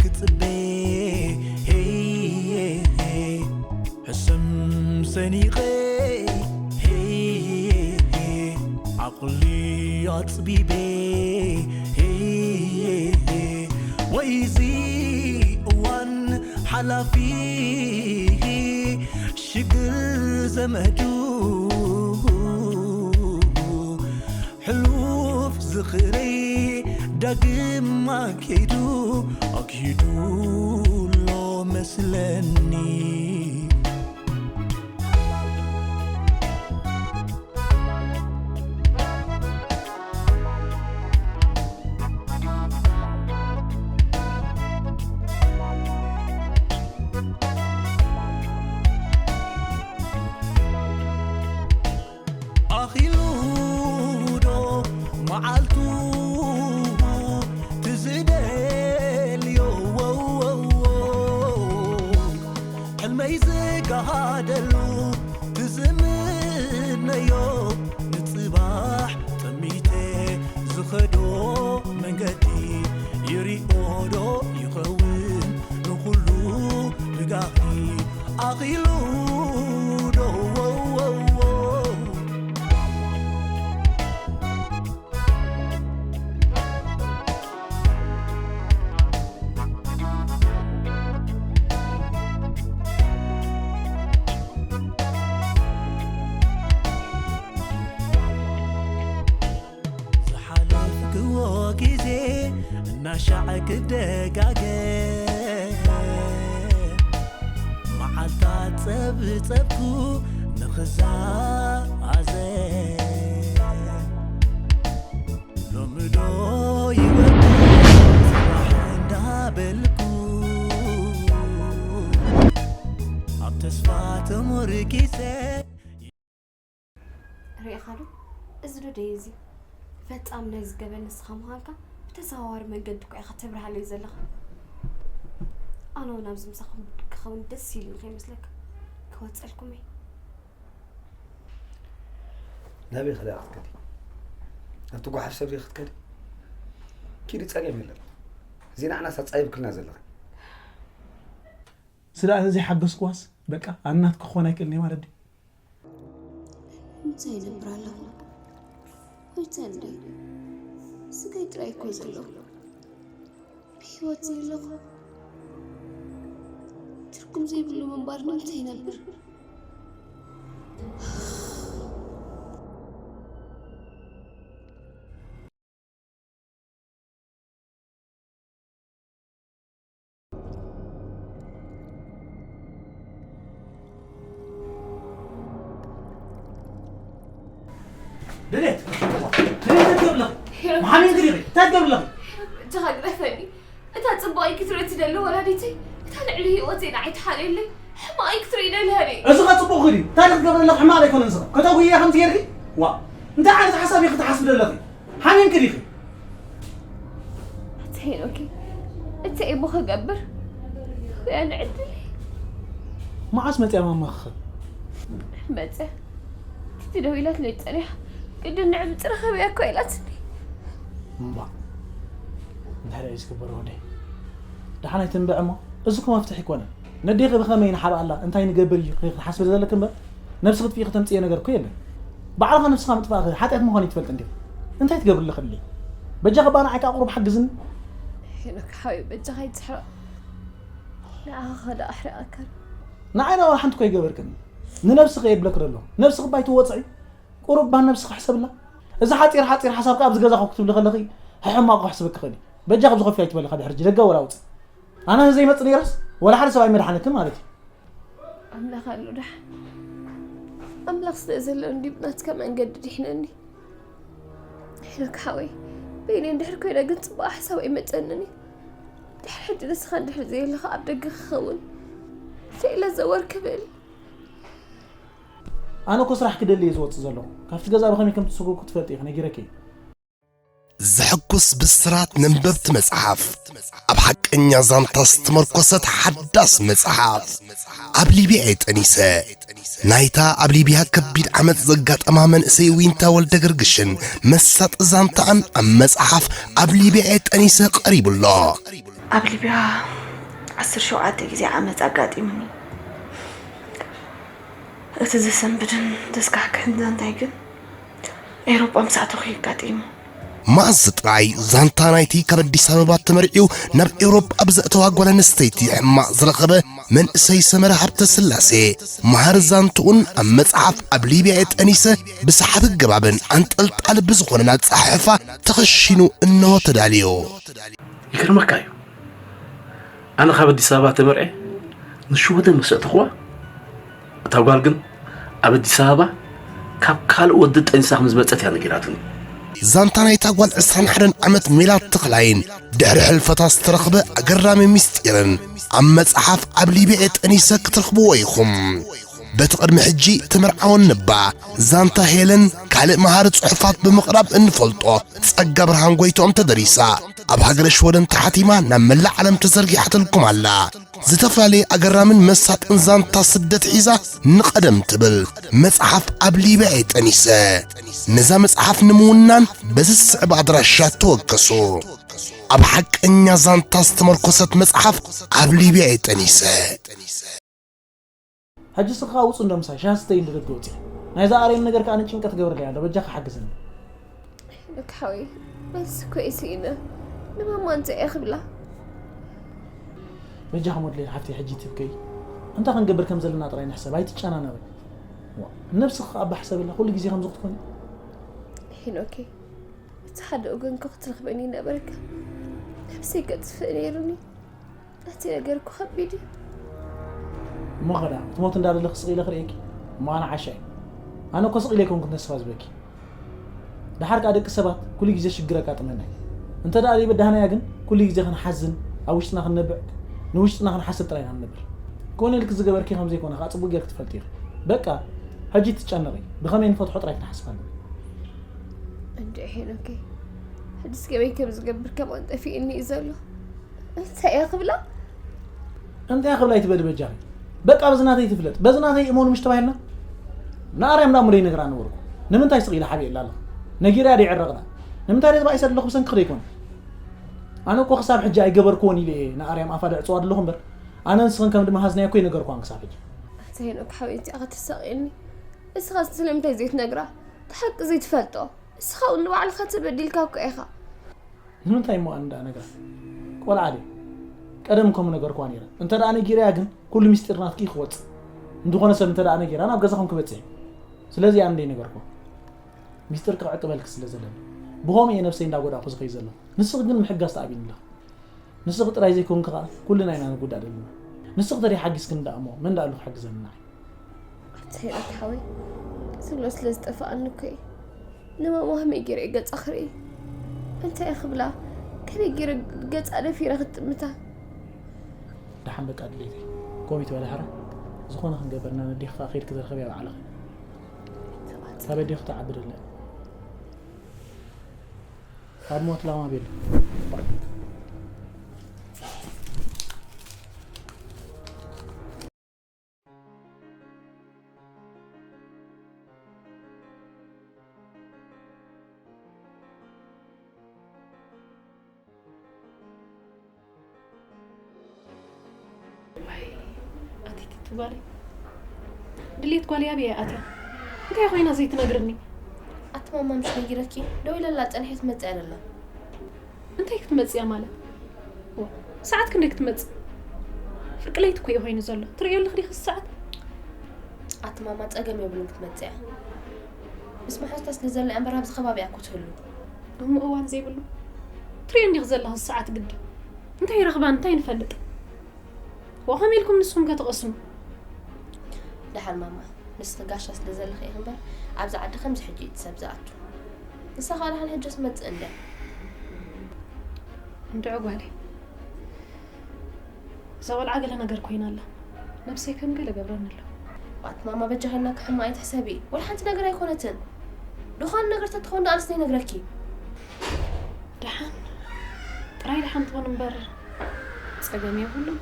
ክጽበ ሄይ ሕስም ሰኒቐ ሄይ ዓቕሊ ኣጽቢበ ሄይ ወይዚ እዋን ሓላፊ ሽግር ዘመዱ ሕሉፍ ዝኽረይ ዳግም ኣንኪዱ ኣግሂዱ ኣሎ መስለኒ። ኣኺሉ ዶ መዓልቱ ትዝደልዮ ሕልመይ ዝጋሃደሉ ትዝምነዮ ንጽባሕ ጠሚተ ዝኸዶ መንገዲ ይሪኦ ዶ ይኸውን ንኹሉ ብጋሂ ኣኺሉ ዶ ዝሓለፍክዎ ግዜ እናሻዕ ክደጋገም መዓልታት ጸብጸብኩ ንኽዛዘም ሎሚ ዶ ይወድእ ጽባሕ እንዳበልኩ ኣብ ተስፋ ተሞርኪሰ ርኢኻዶ? እዚ ዶ ደይ እዚ ፈጻሚ ናይዚ ገበን ንስኻ ምዃንካ ብተዘዋዋሪ መንገዲ እኮ ኢኻ ተብርሃለይ ዘለኻ። ኣነ እውን ኣብዚ ምሳኹም ክኸውን ደስ ኢሉኒ ከይመስለካ። ክወጸልኩም እየ። ናበይ ከ ደኣ ክትከዲ? ኣብቲ ጓሓፍ ሰብ ድየ ክትከዲ? ኪዲ ጸገም የለን። እዚ ንዓናስ ኣጻይብክልና ዘለኺ። ስለ ኣነ ዘይሓገዝክዋስ በቃ ኣናት ክኾን ኣይክእልን እየ ማለት ድዩ? እንታይ ይነብር ኣለኹ? ጎይታ እንደ ስጋይ ጥራይ እኮ ዘለኹ። ብህይወት ዘለኹ ትርጉም ዘይብሉ ምንባር ንምንታይ ይነብር? ድሌት ድሌት እንታይ ትገብሪ ኣለኺ? መሓሚም ግሪኺ እንታይ ትገብሪ ኣለኺ? እጃኻ ግደፈኒ። እታ ጽቡቕ ክትርኢ ትደሊ ወላዲተይ እታ ልዕሊ ህይወተይ ንዓይ ትሓልየለይ ሕማቕ ክትርኢ ደልያ ድየ? እዚ ኸ ጽቡቕ ኺድ እዩ። እንታይ ክትገብሪ ኣለኺ? ሕማቕ ኣይኮነን እዚ ኸ። ከተጉይያ ከምዚ ጌርኪ? ዋ እንታይ ዓይነት ሓሳብ ኢኺ ትሓስቢ ዘለኺ? ሓሚምኪ ዲኺ? ኣቲ ሄኖክ እንታይ እሞ ክገብር? ወያ ንዕድለይ። መዓስ መጺኣ ማማኺ ኸ? መጸ ቲቲ ደዊላትለይ ጸኒሓ ግድን ንዕምጽ ርኸብያ እኮ ኢላትኒ። እምባ እንታይ ደኣ እዩ ዝግበር ወደይ? ደሓን ኣይትንብዕ እሞ እዚ እኮ መፍትሒ ኣይኮነን። ነዴኺ ብኸመይ ንሓብኣላ እንታይ ንገብር እዩ ክትሓስቢ ዘለኪ እምበር ነብሲ ክትጥፍኢ ክተምጽእዮ ነገር እኮ የለን። ባዕልኻ ነብስኻ ምጥፋእኺ ሓጢኣት ምዃኑ ይትፈልጢ እንዲኺ። እንታይ ትገብሪ ኣለኺ ድሌት? በጃኺ እባ ንዓይ ከኣ ቁሩብ ሓግዝኒ። ሄኖክ ሓወይ በጃኻ ኣይትሕረቕ። ንዓኻ ከ ደኣ ኣሕሪቐካ። ንዓይ ደኣ ዋላ ሓንቲ እኮ ኣይገበርክን። ንነብስኺ እየ ዝብለኪ ዘለኹ። ነብስኺ እባ ኣይትወጽዒ። ቁሩብ እባ ንነብስኺ ሕሰብላ። እዚ ሓጺር ሓጺር ሓሳብ ከኣ ኣብዚ ገዛኹ ክትብሊ ከለኺ ሕሕማቑ ክሕስበኪ ይኽእል እዩ። በጃኺ ኣብዚ ኮፍ ኣይትበሊ ካብ ድሕሪ ሕጂ ደገ ወላ ውጽእ። ኣነ ዘይመጽእ ነይረስ ወላ ሓደ ሰብ ኣይመድሓነክን ማለት እዩ። ኣምላኽ ኣሎ ደሓን። ኣምላኽ ስለ ዘሎ እንድዩ ብናትካ መንገዲ ድሒነኒ። ሄኖክ ሓወይ በይነይ እንድሕር ኮይነ ግን ጽቡቕ ሓሳብ ኣይመጸንን እዩ። ድሕሪ ሕጂ ንስኻ እንድሕር ዘየለኻ ኣብ ደገ ክኸውን እንታይ ኢለ ዘወር ክብል። ኣነ እኮ ስራሕ ክደሊ እየ ዝወጽእ ዘለኹ። ካብቲ ገዛ ብኸመይ ከም ትስጉጉ ክትፈልጢ ኢኺ ነጊረኪ እየ። ዘሐጉስ ብስራት ነንበብቲ መጽሓፍ ኣብ ሓቀኛ ዛንታ ዝተመርኮሰት ሓዳስ መጽሓፍ ኣብ ሊብያ እየ ጠኒሰ ናይታ ኣብ ሊብያ ከቢድ ዓመጽ ዘጋጠማ መንእሰይ ዊንታ ወልደ ገርግሽን መሳጢ ዛንታኣን ኣብ መጽሓፍ ኣብ ሊብያ እየ ጠኒሰ ቀሪቡ ኣሎ። ኣብ ሊብያ ዓሰርተ ሸውዓተ ግዜ ዓመፅ ኣጋጢሙኒ። እቲ ዘሰንብድን ዘስካሕክሕን ዛንታይ ግን ኤውሮጳ ምስ ኣተኹ ኣጋጢሙ። መኣዝ ጥራይ ዛንታ ናይቲ ካብ ኣዲስ ኣበባ ተመርዕዩ ናብ ኤውሮጳ ብዘእተዋ ጓል ኣንስተይቲ ሕማቕ ዝረኸበ መንእሰይ ሰመረ ሃብተ ስላሴ፣ መሃር ዛንትኡን ኣብ መጽሓፍ ኣብ ሊብያ የጠኒሰ ብሰሓቢ ገባብን ኣንጠልጣሊ ብዝኾነን ኣጸሓሕፋ ተኸሺኑ እንሆ ተዳልዮ። ይገርመካ እዩ፣ ኣነ ካብ ኣዲስ ኣበባ ተመርዐ ንሽወደን መሰጥኽዋ። እታ ጓል ግን ኣብ ኣዲስ ኣበባ ካብ ካልእ ወዲ ጠንሳ ከም ዝመጸት እያ ነጊራትኒ። ዛንታ ናይታ ጓል ዕስራን ሓደን ዓመት ሜላት ተኽላይን ድሕሪ ሕልፈታ ዝተረኽበ ኣገራሚ ምስጢርን ኣብ መጽሓፍ ኣብ ሊብያ የጠኒሰ ክትረኽብዎ ኢኹም። በቲ ቅድሚ ሕጂ ተመርዓወን እባ ዛንታ ሄለን ካልእ መሃሪ ጽሑፋት ብምቕራብ እንፈልጦ ጸጋ ብርሃን ጎይትኦም ተደሪሳ ኣብ ሃገረ ሽወደን ተሓቲማ ናብ መላእ ዓለም ተዘርጊሓትልኩም ኣላ። ዝተፈላለየ ኣገራምን መሳጥን ዛንታ ስደት ሒዛ ንቐደም ትብል መጽሓፍ ኣብ ሊብያ እየ ጠኒሰ። ነዛ መጽሓፍ ንምውናን በዚ ዝስዕብ ኣድራሻ ተወከሱ። ኣብ ሓቀኛ ዛንታ ዝተመርኮሰት መጽሓፍ ኣብ ሊብያ እየ ጠኒሰ። ሕጂ ስኻ ውፁ እንዶ ምሳይ ሻሂ ስተይ እንዶ ደገ ወፂ ናይዛ ኣርየም ነገር ከዓ ንጭንቀት ገብርለይ ኣሎ በጃ ክሓግዝኒ። ሄኖክ ሓወይ፣ መልሲ እኮ እየ ስኢነ። ንማማ እንታይ እየ ክብላ? በጃ ክሞድለይ ሓፍተይ ሕጂ ትብከይ። እንታይ ክንገብር ከም ዘለና ጥራይ ንሕሰብ ኣይትጨናነቂ። ነብስኻ ኣባሕሰብላ ኩሉ ግዜ ከምዚ ክትኮኒ። ሄኖከይ፣ እቲ ሓደ ወገንኩ ክትረኽበኒ ነበርካ። ነብሰይ ከጥፍእ ነይሩኒ። እቲ ነገር እኮ ከቢድ እዩ። እሞ ኸዳ ክትሞት እንዳደለኺ ስቕ ኢለ ክርእየኪ እሞ ኣነ ዓሻ እዩ። ኣነ እኮ ስቕ ኢለ ኣይኮንኩን ተስፋ ዝበኪ። ደሓር ከዓ ደቂ ሰባት ኩሉ ግዜ ሽግር ኣጋጥመና እዩ። እንተ ደኣ ዘይበዳህናያ ግን ኩሉ ግዜ ክንሓዝን ኣብ ውሽጥና ክንነብዕ ንውሽጥና ክንሓስብ ጥራይ ኢና ንነብር። ኮነ ኢልኪ ዝገበርኪ ከም ዘይኮነ ከዓ ፅቡቅ ጌርኪ ትፈልጢ ኢኺ። በቃ ሕጂ ትጨነቂ ብኸመይ ንፈትሖ ጥራይ ክንሓስብ ኣለና። እንድዒ ሄኖከይ፣ ሕጅስ ከመይ ከም ዝገብር ከማን ጠፊእኒ እዩ ዘሎ። እንታይ እያ ክብላ? እንታይ ክብላ ይትበል በጃኺ። በቃ በዚ ናተይ ትፍለጥ በዚ ናተይ እመኑ ምሽ ተባሂልና። ንኣርያም ዳሞ ደይነግራ ነበርኩ። ንምንታይ ስቕ ኢለ ሓቢኤላ ኣለኹ? ነጊረያ ደይዕረቕና። ንምንታይ ደይ ተባኢሰ ኣለኹ ብሰንኪ ደይኮነ? ኣነ እኮ ክሳብ ሕጂ ኣይገበርክዎን ኢለ እየ ንኣርያም ኣፋ ደዕፅዋ ኣለኹ እምበር ኣነ ንስኽን ከም ድመሃዝናዮ እኮ ይነገርኳን ክሳብ ሕጂ። ኣታ ሄኖክ ሓወይ እንታይ ኢኻ ተሳቕየኒ? እስኻ ስለምንታይ ዘይትነግራ? እቲ ሓቂ ዘይትፈልጦ እስኻ እውን ንባዕልኻ ተበዲልካ እኮ ኢኻ። ንምንታይ እሞ ኣነ ደኣ ነግራ? ቆልዓ ድየ? ቀደም ከም ነገርኳ ነይረ። እንተ ደኣ ነጊረያ ግን ኩሉ ሚስጢር ናትኪ ክወጽእ። እንድኾነ ሰብ እንተ ደኣ ነጊራ ናብ ገዛኹም ክበጽሕ እዩ። ስለዚ ኣነ ደይ ነገርኩ። ሚስጢር ክዕቅበልኪ ስለ ዘለኒ። ብኸምኡ እየ ነብሰይ እንዳጎዳእኩ ዝኸይ ዘለኹ። ንስኺ ግን ምሕጋዝ ተኣቢኒ ኣለኺ። ንስኺ ጥራይ ዘይኮንኪ ከኣ ኩልና ኢና ንጉዳእ ዘለና። ንስኺ ተደይ ሓጊዝክኒ ደኣ እሞ መን ደኣ ኣሎ ክሕግዘኒ ንዓይ? ኣታ ሄኖክ ሓወይ፣ ትብሎ ስለ ዝጠፍኣኒ እኮ እዩ። ንማማ ከመይ ገይረ እየ ገጻ ክርኢ? እንታይ እየ ክብላ? ከመይ ገይረ ገጻ ደፊረ ክጥምታ? ደሓን በቃ ድሌተይ። ከምኡ ይትበላ ሕራ። ዝኾነ ክንገብር ኢና ነዴኺ ከኣ ከይድኪ ተረኸብያ ባዕልኺ። ካብ ኣዴኺ ትዓቢ ደላ። ካብ ሞት ላማ ቤሎ። ዋይ ኣቲቲቲ ጓለይ፣ ድሌት ጓለይ ኣበይ እያ ኣትያ? እንታይ ኮይና ዘይትነግርኒ? ኣቲ ማማ ምሽ ነጊረኪ ደው ኢለላ ጸኒሐ ትመጽእ ኣደላ። እንታይ ክትመጽእ እያ ማለት? ዋ፣ ሰዓት ክንደይ ክትመጽእ? ፍርቂ ለይቲ እኮ እዩ ኮይኑ ዘሎ። ትርእዮ ኣለኺ ዲኺ ሰዓት? ኣቲ ማማ ጸገም የብሉን ክትመጽእ እያ። ምስ መሓዙታ ስለ ዘላ እምበር ኣብዚ ከባቢ እያ እኮ ትህሉ። እሞ እዋን ዘይብሉ ትርእዮ እንዲኺ ዘለኺ ሰዓት ግዲ እንታይ ይረኽባ እንታይ ንፈልጥ። ወኸም ኢልኩም ንስኹም ከ ትቐስኑ? ደሓን ማማ ንስኺ ጋሻ ስለ ዘለኺ ኢኺ እምበር ኣብዚ ዓዲ ከምዚ ሕጂ እዩ እቲ ሰብ ዝኣቱ። ንሳ ኸኣ ደሓን ሕጆ ትመጽእ እንድያ። እንድዒ ጓለይ እዛ ቆልዓ ገለ ነገር ኮይና ኣላ። ነብሰይ ከም ገለ ገብረኒ ኣሎ። ኣቲ ማማ በጃኺ ኢልና ክሕማ ኣይትሕሰቢ። ወላ ሓንቲ ነገር ኣይኮነትን። ዝኾነ ነገር ተትኸውን ደኣ ኣነስ ዘይነግረኪ። ደሓን ጥራይ ደሓን ትኹን እምበር ጸገም የብሉን።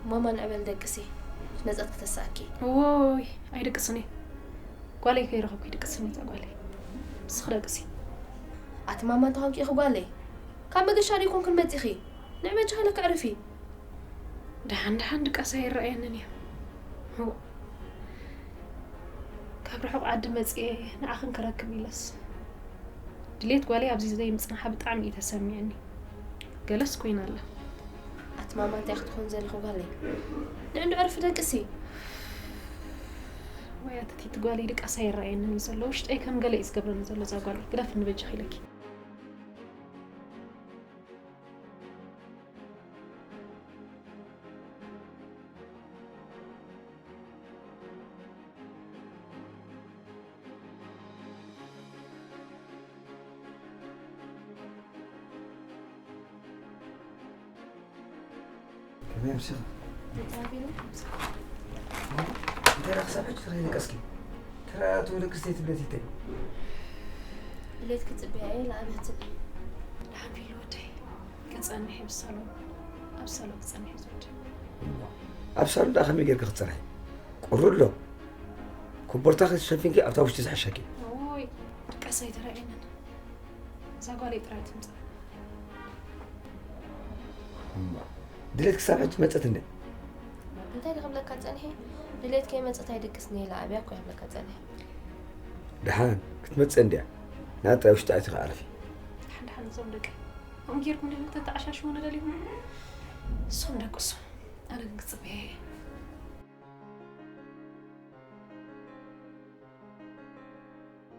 ማማ ንዕበል ደቅሲ፣ መጸት ክተሳእኪ። እዎይ፣ ኣይድቅስን እየ። ጓለይ ከይረኸብኩ ይድቅስን እየ፣ እዛ ጓለይ። ንስኺ ደቅሲ። ኣቲ ማማ እንተኾንኪ ኢኺ ጓለይ። ካብ መገሻ ዶ ይኮንክን መጺኺ? ንዕበል ቻ ኢለኪ ዕርፊ። ደሓን ደሓን ድቃስ ኣይረኣየንን እዩ። እዎ። ካብ ርሑቕ ዓዲ መጺኤ ንዓኽን ክረክብ ኢለስ። ድሌት ጓለይ ኣብዚ ዘይምጽንሓ ብጣዕሚ እዩ ተሰሚዕኒ። ገለስ ኮይና ኣላ። ኣቲ ማማ እንታይ ክትኾን ዘለኹ ጓለይ? ንዕንዱ ዕርፊ ደቅሲ። ወይ ኣቲ ቲቲ ጓለይ ድቃስ ኣይረኣየንን እዩ ዘሎ። ውሽጠይ ከም ገለ እዩ ዝገብረኒ ዘሎ እዛ ጓለይ። ግደፍኒ በጃኺ ኢለኪ። ከመይ ኣምሲኻ? እንታይ ደኣ ክሳብ ሕጂ ተኸይደ ቀስኪ? ተራ እቶ ደቂ ስተይ ትብለት ይተይ? ድሌት ክጽበያ እየ፣ ለኣበትኒ። ደሓን ፊል ወደይ። ክጸንሕ እየ ብሳሎን። ኣብ ሳሎን ክጸንሕ እየ ዝወደይ። ኣብ ሳሎን ደኣ ከመይ ጌርኪ ክትጸንሒ? ቁሪ ኣሎ። ኮቦርታ ከይተሸፊንኪ ኣብታ ውሽጢ ዝሓሸኪ። እዎይ፣ ድቃስ ኣይተራእየንን። እዛ ጓለይ ጥራይ ትምጻእ። እምባ፣ ድሌት ክሳብ ሕጂ መጸት እንደ? እንታይ ድኽብለካ ጸንሐ? ድሌት ከይመጸት ኣይድቅስን እየ ኢላ ኣብያ እኮ እያ ክብለካ ጸንሐ። ደሓን ክትመጽእ እንድያ። ናብታ ውሽጢ ኣቲኺ ዓርፊ። ደሓን ደሓን እዞም ደቂ። ከምኡ ጌርኩም ዲኹም ተተዓሻሽዉኒ ደሊኹም? እሶም ደቅሱ። ኣነ ግን ክጽበየ እየ።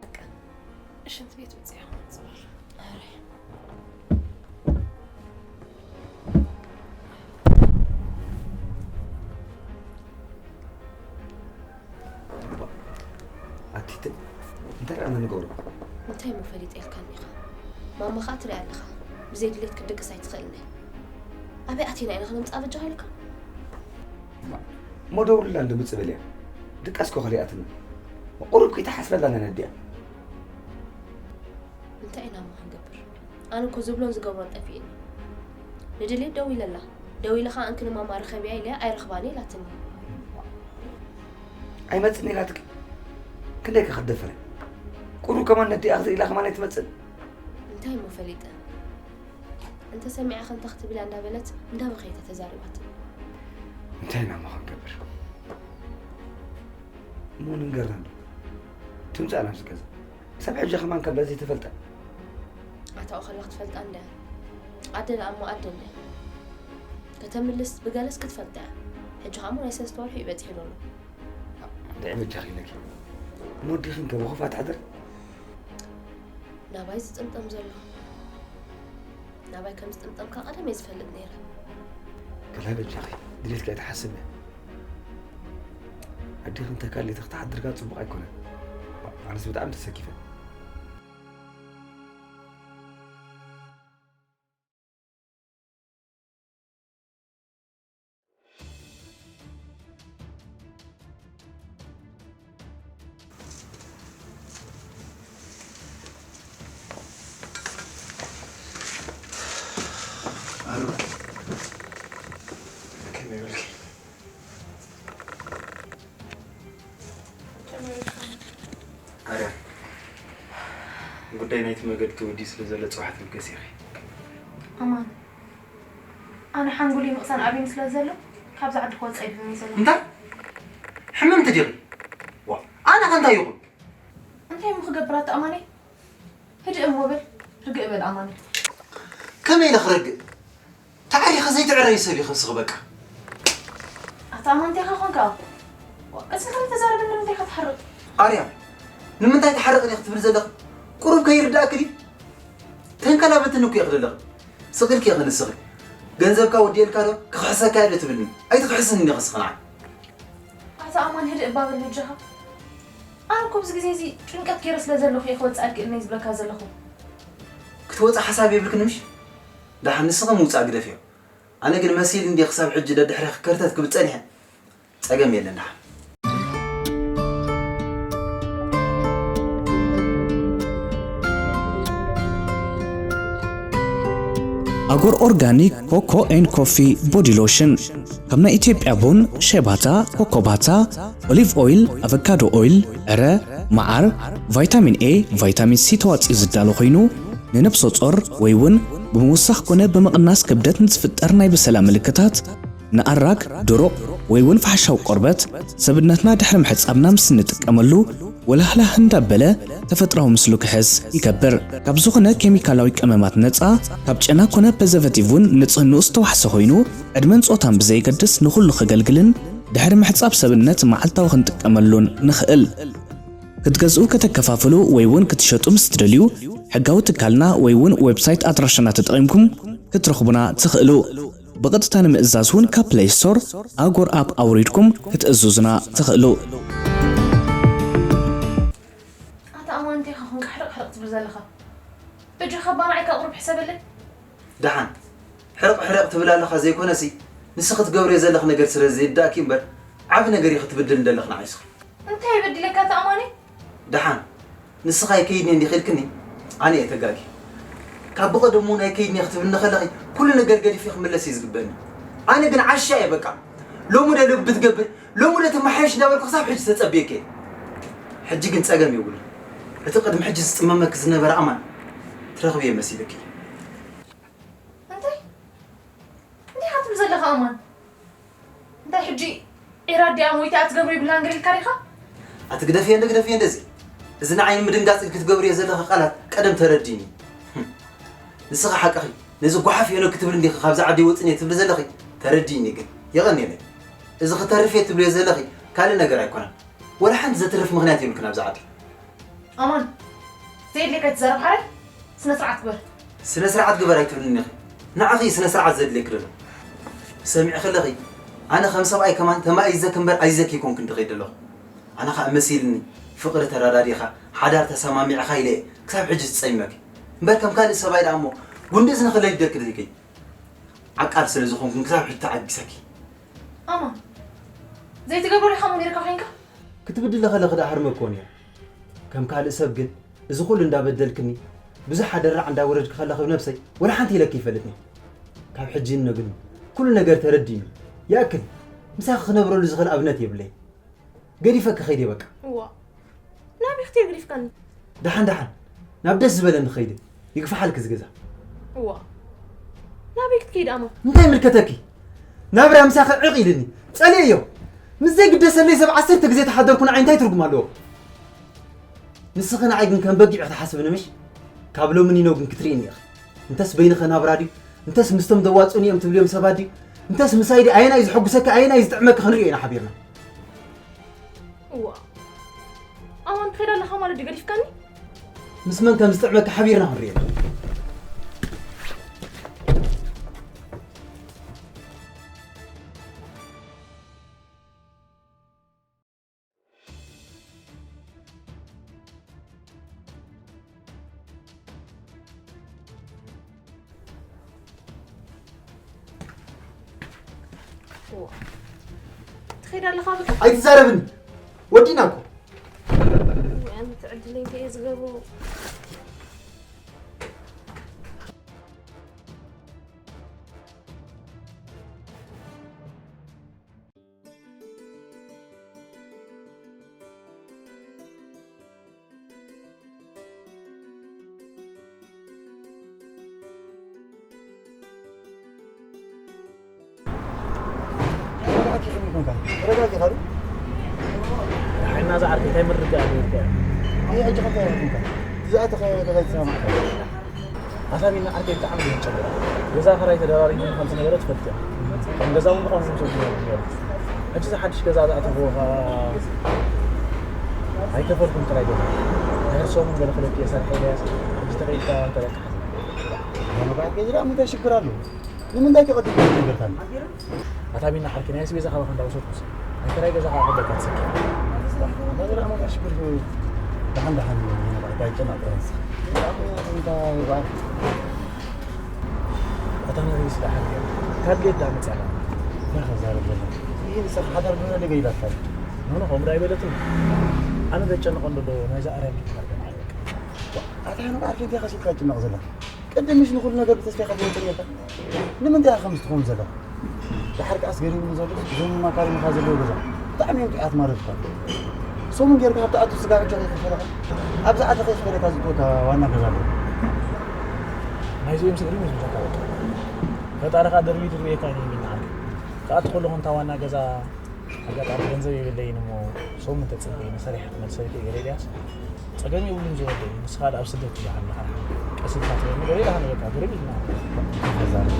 በቃ፣ ሽንት ቤት ውጽእ ይሆን ጽባል። ኣረ። ኣቲ ተ-፣ እንታይ ደኣ ንገብሮ? እንታይ እሞ ፈሊጠ ኢልካኒ ኢኻ? ማማ ኸኣ ትሪኣ ኣለኻ። ብዘይ ድሌት ክትድቅስ ኣይትኽእልን እያ። ኣበይ ኣቲና ኢና ክነምጽኣ በጃኻ ኢልካ? እሞ ደውልላ እንዶ ምጽእ በልያ። ድቃስ እኮ ከሊኣትኒ። ቁሩብ ከይትሓስበላ ነነድያ። እንታይ ኢና እሞ ክንገብር? ኣነ እኮ ዝብሎን ዝገብሮን ጠፊእኒ። ንድሌት ደዊለላ። ደዊለ ኸኣ እንክኒ ማማ ርኸብያ ኢለያ ኣይረኽባን ኢላትኒ። ኣይመጽእን ኢላትኪ? ክንደይ ከ ክትደፍሪ? ቁሩብ ከማን ነዲኣ ክትርኢ ኢላ ከማን ኣይትመጽእን? እንታይ እሞ ፈሊጠ? እንተ ሰሚዓ ከ እንታይ ክትብል እያ እንዳበለት እንዳበኸየት ተዛሪባትኒ። እንታይ ኢና እሞ ክንገብር? እሞ ንንገራ እንዶ። ትምጻእ ናብዚ ገዛ። ክሳብ ሕጂ ከማን ካብ ዘይተፈልጠ። ኣታኡ ከላ ክትፈልጣ እንድያ። ኣደ ደኣ እሞ ኣደ እንድያ። ከተምልስ ብገለስ ክትፈልጣ እያ። ሕጂ ከኣ እሞ ናይ ሰለስተ ወርሒ እዩ በጺሑ ዘሎ። እንታይ በጃኺ ኢለኪ? እሞ ኣዴኺ እንከ ብኹፋ ትሕደር? ናባይ ዝጥምጠም ዘሎ። ናባይ ከም ዝጥምጠምካ ቀደም እየ ዝፈልጥ ነይረ። ከላይ በጃኺ፣ ድሌትኪ ኣይትሓስቢ። ኣዴኺ እንተ ካልእ ክትሓድርካ ጽቡቕ ኣይኮነን። ኣነስ ብጣዕሚ ተሰኪፈ። ኣሩ፣ ከመይ በልኪ? ኣርያ፣ ጉዳይ ናይቲ መገዲ ተወዲኡ ስለ ዘሎ ጽባሕ ትብገስ ኢኺ። ኣማን፣ ኣነ ሓንጎለይ ምቕሳን ኣብዩኒ ስለ ዘሎ ካብዛ ዓዲ ክወጽእ ኣይደልን እየ ዘለኹ። እንታይ? ሕምምቲ ዲኺ? ዋ፣ ኣነ ከ እንታይ ይኹን? እንታይ እሞ ክገብር ኣቶ ኣማነይ? ህድእ እሞ በል፣ ርግእ በል ኣማነይ። ከመይ ኢለ ክረግእ? ተዓሪኸ ዘይትዕረይ ሰብ ኢኺ ንስኺ በቃ። ኣታ ኣማን እንታይ ኢኻ ኮንካ? ዋ፣ ቀስ ኢልካ ተዛረብ፣ ንምንታይ ኢኻ ትሓርቕ? ኣርያም፣ ንምንታይ ትሓርቕን ኢኺ ትብል ዘለኺ? ቁሩብ ከይርድኣኪ ድዩ? ተንከላበትኒ እኮ ኢኺ ዘለኺ። ስቕ ኢልኪ ኢኺ ንስኺ። ገንዘብካ ወዲኤልካ ዶ ክኽሕሰካ እየ ዶ ትብልኒ? ኣይትኽሕስንን ኢኺ ንስኺ ንዓይ። ኣታ ኣማን ህድእ እባ በል በጃኻ። ኣነ እኮ ኣብዚ ግዜ እዚ ጭንቀት ገይረ ስለ ዘለኹ እየ ክወጽእ ኣይክእልን እየ ዝብለካ ዘለኹ። ክትወጺ ሓሳብ የብልክን ምሽ? ደሓን ንስኺ ምውጻእ ግደፍዮ። ኣነ ግን መሲል እንድየ ክሳብ ሕጂ ደድሕሬ ክከርተት ክብል ጸኒሐ። ጸገም የለን ደሓን። ኣጎር ኦርጋኒክ ኮኮ ኤንድ ኮፊ ቦዲ ሎሽን፣ ካብ ናይ ኢትዮጵያ ቡን፣ ሸባታ፣ ኮኮባታ፣ ኦሊቭ ኦይል፣ ኣቨካዶ ኦይል፣ ዕረ፣ መዓር፣ ቫይታሚን ኤ፣ ቫይታሚን ሲ ተዋፂኡ ዝዳሎ ኮይኑ፣ ንነብሰ ጾር ወይ እውን ብምውሳኽ ኮነ ብምቕናስ ክብደት ንዝፍጠር ናይ በሰላ ምልክታት፣ ንኣራግ፣ ድሩቕ ወይ እውን ፋሕሻዊ ቆርበት፣ ሰብነትና ድሕሪ ምሕጻብና ምስ እንጥቀመሉ ወላህላህ እንዳበለ ተፈጥራዊ ምስሉ ክሕዝ ይገብር። ካብ ዝኾነ ኬሚካላዊ ቀመማት ነጻ፣ ካብ ጨና ኮነ ፕሪዘርቬቲቭ እውን ንጽህንኡ ዝተዋሕሰ ኮይኑ፣ ዕድመን ጾታን ብዘየገድስ ንኹሉ ከገልግልን ድሕሪ ምሕጻብ ሰብነት መዓልታዊ ክንጥቀመሉን ንኽእል። ክትገዝኡ፣ ከተከፋፍሉ ወይ እውን ክትሸጡ ምስ ትደልዩ፣ ሕጋዊ ትካልና ወይ እውን ዌብሳይት ኣድራሻና ተጠቒምኩም ክትረኽቡና ትኽእሉ። ብቐጥታ ንምእዛዝ እውን ካብ ፕለይ ስቶር ኣጎር ኣፕ ኣውሪድኩም ክትእዝዙና ትኽእሉ። ኣታ ኣማን፣ እንታይ ኢኻ ኮንካ ሕርቕ ሕርቕ ትብል ዘለኻ? በጃኻ፣ ባ ንዓይ ከኣ ቁሩብ ሕሰበለይ። ደሓን ሕርቕ ሕርቕ ትብል ኣለኻ ዘይኮነሲ፣ ንስኺ ትገብርዮ ዘለኺ ነገር ስለ ዘይርዳእኪ እምበር፣ ዓቢ ነገር ኢኺ ትብድል እንደለኺ ንዓይ ስኺ። እንታይ ይበድለካ ኣታ ኣማን? ደሓን፣ ንስኻ ኣይከይድን እንዲኺ ኢልክኒ፣ ኣነ እየ ተጋግየ። ካብ ብቐደሙ እውን ኣይከይድን እየ ክትብልኒ ከለኺ፣ ኩሉ ነገር ገዲፈ ክምለስ እዩ ዝግበኒ። ኣነ ግን ዓሻ እየ በቃ። ሎሚ ዶ ልቢ ትገብር፣ ሎሚ ዶ ትመሓየሽ እንዳበልኩ ክሳብ ሕጂ ተጸብየኪ እየ። ሕጂ ግን ጸገም የብሉን። እቲ ቅድሚ ሕጂ ዝጽመመኪ ዝነበረ ኣማን ትረኽብዮ መሲልኪ። እንታይ? እንታይ ኢኻ ትብል ዘለኻ ኣማን? እንታይ ሕጂ ዒራ ኣዲኣ ሞይታ እያ ትገብሮ ይብላን ገለ ኢልካ ዲኻ? ኣቲ ግደፍዮ እንደ ግደፍዮ እንደዚ። እዚ ንዓይ ንምድንጋጽ ኢልኪ ትገብርዮ ዘለኺ ቃላት ቀደም ተረዲኒ። ህም። ንስኺ ሓቅኺ፣ ነዚ ጓሓፍ ሄኖክ ክትብሊ እንዲኺ ካብዛ ዓዲ ወጽን እየ ትብሊ ዘለኺ፣ ተረዲኒ ግን። የቐንየለይ። እዚ ክተርፍ እየ ትብልዮ ዘለኺ ካልእ ነገር ኣይኮነን። ወላ ሓንቲ ዘትርፍ ምኽንያት የብልክን ኣብዛ ዓዲ። ኣማን፣ ዘየድልየካ ኣይትዛረብ ሓራይ፣ ስነ ስርዓት ግበር። ስነ ስርዓት ግበር ኣይትብልኒ ኢኺ። ንዓኺ እዩ ስነ ስርዓት ዘድልየኪ ዘሎ። ሰሚዕኺ ኣለኺ፣ ኣነ ከም ሰብኣይ ከማን ተማኢዘኪ እምበር ኣይዘኪ ኣይኮንኩን ድኺድ ዘለኹ። ኣነ ኸኣ መሲልኒ ፍቕሪ ተረዳዲኻ፣ ሓዳር ተሰማሚዕኻ ኢለ እየ ክሳብ ሕጂ ዝጸይመኪ። እምበር ከም ካልእ ሰብኣይ ደኣ እሞ ጉንዲ እዝኒ ክለይደኪ ደይከይ። ዓቃል ስለ ዝኾንኩን ክሳብ ሕጂ ተዓጊሰኪ። ኣማን፣ ዘይትገብሮ ዲኻ እሞ ነይርካ ኮይንካ? ክትብድሊ ከለኺ ደኣ ሃርመ እኮ ነይሩ። ከም ካልእ ሰብ ግን እዚ ኩሉ እንዳበደልክኒ፣ ብዙሕ ኣደራዕ እንዳወረድኪ ከለኺ ብነብሰይ ወላ ሓንቲ ኢለኪ ይፈልጥኒ። ካብ ሕጂ እኖ ግን ኩሉ ነገር ተረዲእኒ። ይኣክል፣ ምሳኺ ክነብረሉ ዝኽእል ኣብነት የብለይ። ገዲፈኪ ከይደ በቃ። እዋ፣ ናበይ ክትሄድ ገዲፍካኒ? ደሓን ደሓን፣ ናብ ደስ ዝበለኒ ክኸይደ። ይግፋሓልኪ እዚ ገዛ። እዋ፣ ናበይ ክትከይድ ኣማ? እንታይ ይምልከተኪ? ናብራ ምሳኺ ዕቕ ኢልኒ። ጸሊእዮ። ምስ ዘይግደሰለይ ሰብ ዓሰርተ ግዜ ተሓደርኩ ንዓይ እንታይ ትርጉም ኣለዎ? ንስኺ ንዓይ ግን ከም በጊዕ ትሓስብኒ ምሽ? ካብ ሎሚ ኒኖ ግን ክትርእይኒ ኢኺ። እንተስ በይንኸ ናብራ ድዩ? እንተስ ምስቶም ዘዋጽኡኒ እዮም ትብልዮም ሰባት ድዩ? እንተስ ምሳይ ድዩ? ኣየናይ እዩ ዘሐጉሰኪ? ኣየናይ እዩ ዝጥዕመኪ? ክንርእዮ ኢና ሓቢርና። እዋ። ኣማን ትኸይድ ኣለኻ ማለት ድዩ ገዲፍካኒ? ምስ መን ከም ዝጥዕመኪ ሓቢርና ክንርእዮ ኢና። እዋ። ትኸይድ ኣለኻ በቃ? ኣይትዛረብኒ። ወዲና እኮ። ወይ ኣነ ትዕድለይ እንታይ እየ ዝገብሮ? ተረጋጊ፣ ተረጋጊ፣ ካሉ። ሓይና ዝዓርከይ፣ እንታይ ምርጋእ ኣለካ? ኣይ፣ ሕጂ ኸ እንታይ ኢልካ? ዝኣተኸ ገዛ ትሰማዕ። ኣታ ቢና ዓርከይ ብጣዕሚ እዩ ዝጨንቕ። ገዛ ክራይ ተደራሪቡ ከም ዝነበረ ትፈልጥ እያ። ከም ገዛ እውን ብኸምኡ ሰብ ዝነበረ ነይሩ። ሕጂ እዚ ሓድሽ ገዛ ዝኣተኽዎ ኸኣ ኣይከፈልኩን ጥራይ ገዛ። ድሕሪ ሰሙን ገለ ክለኪ እየ ሰርሐ ኢለ እያ። ሕጂ ተኸይድካ እንተለካ ሓዘን። መብራት ገዛ ደኣ እንታይ ሽግር ኣለዎ? ንምንታይ ከ ቅድም ትብል ነበርካኒ? ኣታ ቢና ዓርከይ፣ ናይ ኣስቤዛ ካባኻ እንዳወሰድኩስ፣ ናይ ክራይ ገዛ ከዓ ክበካ ትሰኪ። ኣታ ዝረኣ መጣ ሽግር፣ ደሓን ደሓን መጣ ኣይጨናቕ ንስኻ። እንታይ በዓል? ኣታ ናበይ ስለ ዓርከይ፣ ካብ ቤት ዳ መፅኣና? እንታይ ክዛረብ ዘለኹ? ይህ ንስኻ ሓዳር ብመን ደገ ኢላትካ? ኖ፣ ኖ፣ ከምኡ ዳ ኣይበለትን። ኣነ ዘጨንቐ እንዶ ናይዛ ኣርያ ቤት ዓርከይ። ኣታ ንባዕልካ እንታይ ከሲብካ ትጭነቕ ዘለኻ? ቅድም ምሽ ንኹሉ ነገር ብተስፋ ኢኻ ትገልጽ ነርካ። ንምንታይ ኢኻ ከምዚ ትኸውን ዘለኻ? ደሓር ከኣስ ገሪሙኒ ዘሎ እዞም ማካሪኒኻ ዘለዎ ገዛ ብጣዕሚ እዮም ጥዑያት ማለት እኳ። ሰሙን ጌርካ ካብ ትኣቱ ስጋ ዕጆ ከይከፈለኻ፣ ኣብዚ ዓዲ ከይከፈለካ ዝእትወካ ዋና ገዛ ኣሎ። ናይዚኦም ስእሊ እዩ ዝብለካ በቃ። ፈጣሪ ከኣ ደርቢ ድርብየካ እዩ የሚናዓል። ክኣቱ ከለኹ እንታ ዋና ገዛ ኣጋጣሚ ገንዘብ የብለይን እሞ ሰሙን ተጽበይኒ ሰሪሐ ክመልሰልኪ እየ ገለ ኢልያስ። ጸገም የብሉን ዝወደይ፣ ንስኻ ደኣ ኣብ ስደት ኢኻ ኣለኻ። ቀስ ኢልካ ትበኒ ገለ ኢልካ ንበካ ግርም ኢልና። ተዛረብ።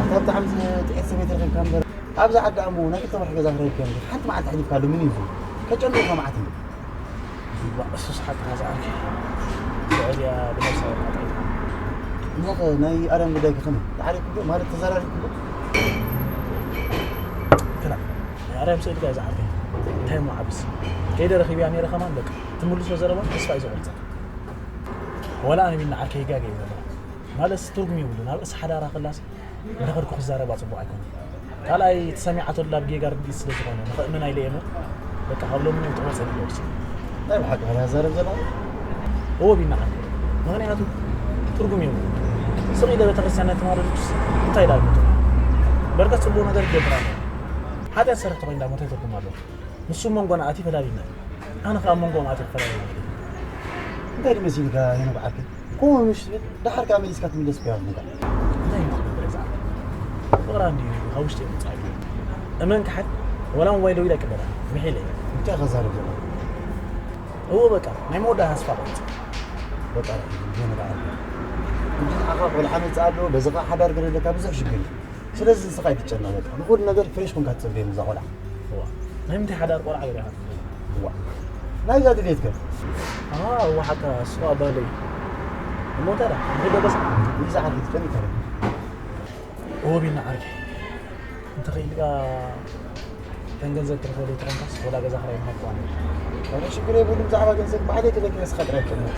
ኣታ ብጣዕሚ ጥዕቲ ሰበይቲ ረኺብካ እምበር፣ ኣብዛ ዓዲ እሞ ናይ ክልተ ወርሒ ገዛ ክረክብ እየ። ሓንቲ መዓልቲ ሕሊፍካሉ ምን እዩ ዝብል? ከጨንቑ መዓት እዩ። እሱስ ሓቅኻ ዝኣልኪ። እዚኣ ብነብሳ ወርቃ ጠይቃ። እሞ ኸ ናይ ኣርያም ጉዳይ ከ ከመይ? ተዓሪፍኩ ዶ? ማለት ተዘራሪብኩ ዶ? ክላ፣ ናይ ኣርያም ስእሊ ጋር ዝዓርከይ። እንታይ እሞ ዓብስ? ከይደ ረኺብያ ነይረ ከማን በቃ። ትምልሶ ዘረባ ተስፋ እዩ ዘቑርጸካ። ወላ ኣነ ቢና ዓርከይ ይጋገ እዩ ዘሎ። ማለትስ ትርጉም የብሉን። ኣብ ርእሲ ሓዳራ ከላስ ንኸድኩ ክዛረባ ጽቡቕ ኣይኮነን። ካልኣይ እቲ ሰሚዓቶ ላ ኣብ ጌጋ ርግቢት ስለ ዝኾነ ንኸእምን ኣይለየ እሞ በቃ ካብ ሎሚ ንውጥሮ ጸኒሑ ወርሲ። ናይ ብሓቂ ኸ ዛረብ ዘላ? እዎ ቢና ዓርከይ። ምኽንያቱ ትርጉም የብሉን። ስቕ ኢለ ቤተክርስትያን ናይ ተማረድኩስ እንታይ ኢላ ኣልምቶ? በርከት ጽቡቕ ነገር ትገብር ኣለ። ሓጢኣት ሰርሕ ተኾይንዳ ሞ እንታይ ትርጉም ኣለዎ? ንሱ መንጎና ኣትዩ ፈላሊና። ኣነ ኸኣ መንጎኦም ኣትየ ክፈላልዮም። እንታይ ድመሲልካ ሄኖክ ዓርከይ? ከምኡ ምሽ ትብል፣ ደሓር ከኣ መሊስካ ትምለስ እኮ ኢኻ ትብልካ። እንታይ እዩ ትብል ብረዛ? ፍቕራ እንድዩ ካብ ውሽጢ የምጽእ እዩ። እመን ክሓድ፣ ወላ ሞባይል ደዊለ ኣይቅበላን። ምሒለ እየ። እንታይ ኢኻ ትዛረብ ዘለኻ? እወ በቃ፣ ናይ መወዳእታ ተስፋ ቆሪጸ። በቃ፣ ሄኖክ ዓርከይ። ሕጂ ንዓኻ ቆልዓ መጽእ ኣሎ፣ በዚ ኸኣ ሓዳር ገለ ኣለካ፣ ብዙሕ ሽግር እዩ። ስለዚ ንስኻ ኣይትጨነቕ በቃ። ንኹሉ ነገር ፍሬሽ ኮንካ ትጽበየኒ እዛ ቆልዓ። እዋ። ናይ ምንታይ ሓዳር ቆልዓ ገለ ኢኻ ትብል? እዋ። ናይዛ ድሌት ከ? ኣሃ፣ እዋ ሓቃ፣ እሱ ኣባለይ። እሞ እንታይ ደኣ? ንኹሉ በስ? ንዛ ዓርከይ ትጨንቕ ከ? እዎ ቢና ዓርከይ። እንተ ኽኢልካ እተን ገንዘብ ትረኽበለይ ተኾንካስ ወላ ገዛ ክራይ ምሃብኩዋ ነይረ። ኣረ ሽግር የብሉን፣ ብዛዕባ ገንዘብ ባዕለይ ክለኪ ንስኻ ጥራይ ትጨነቕ።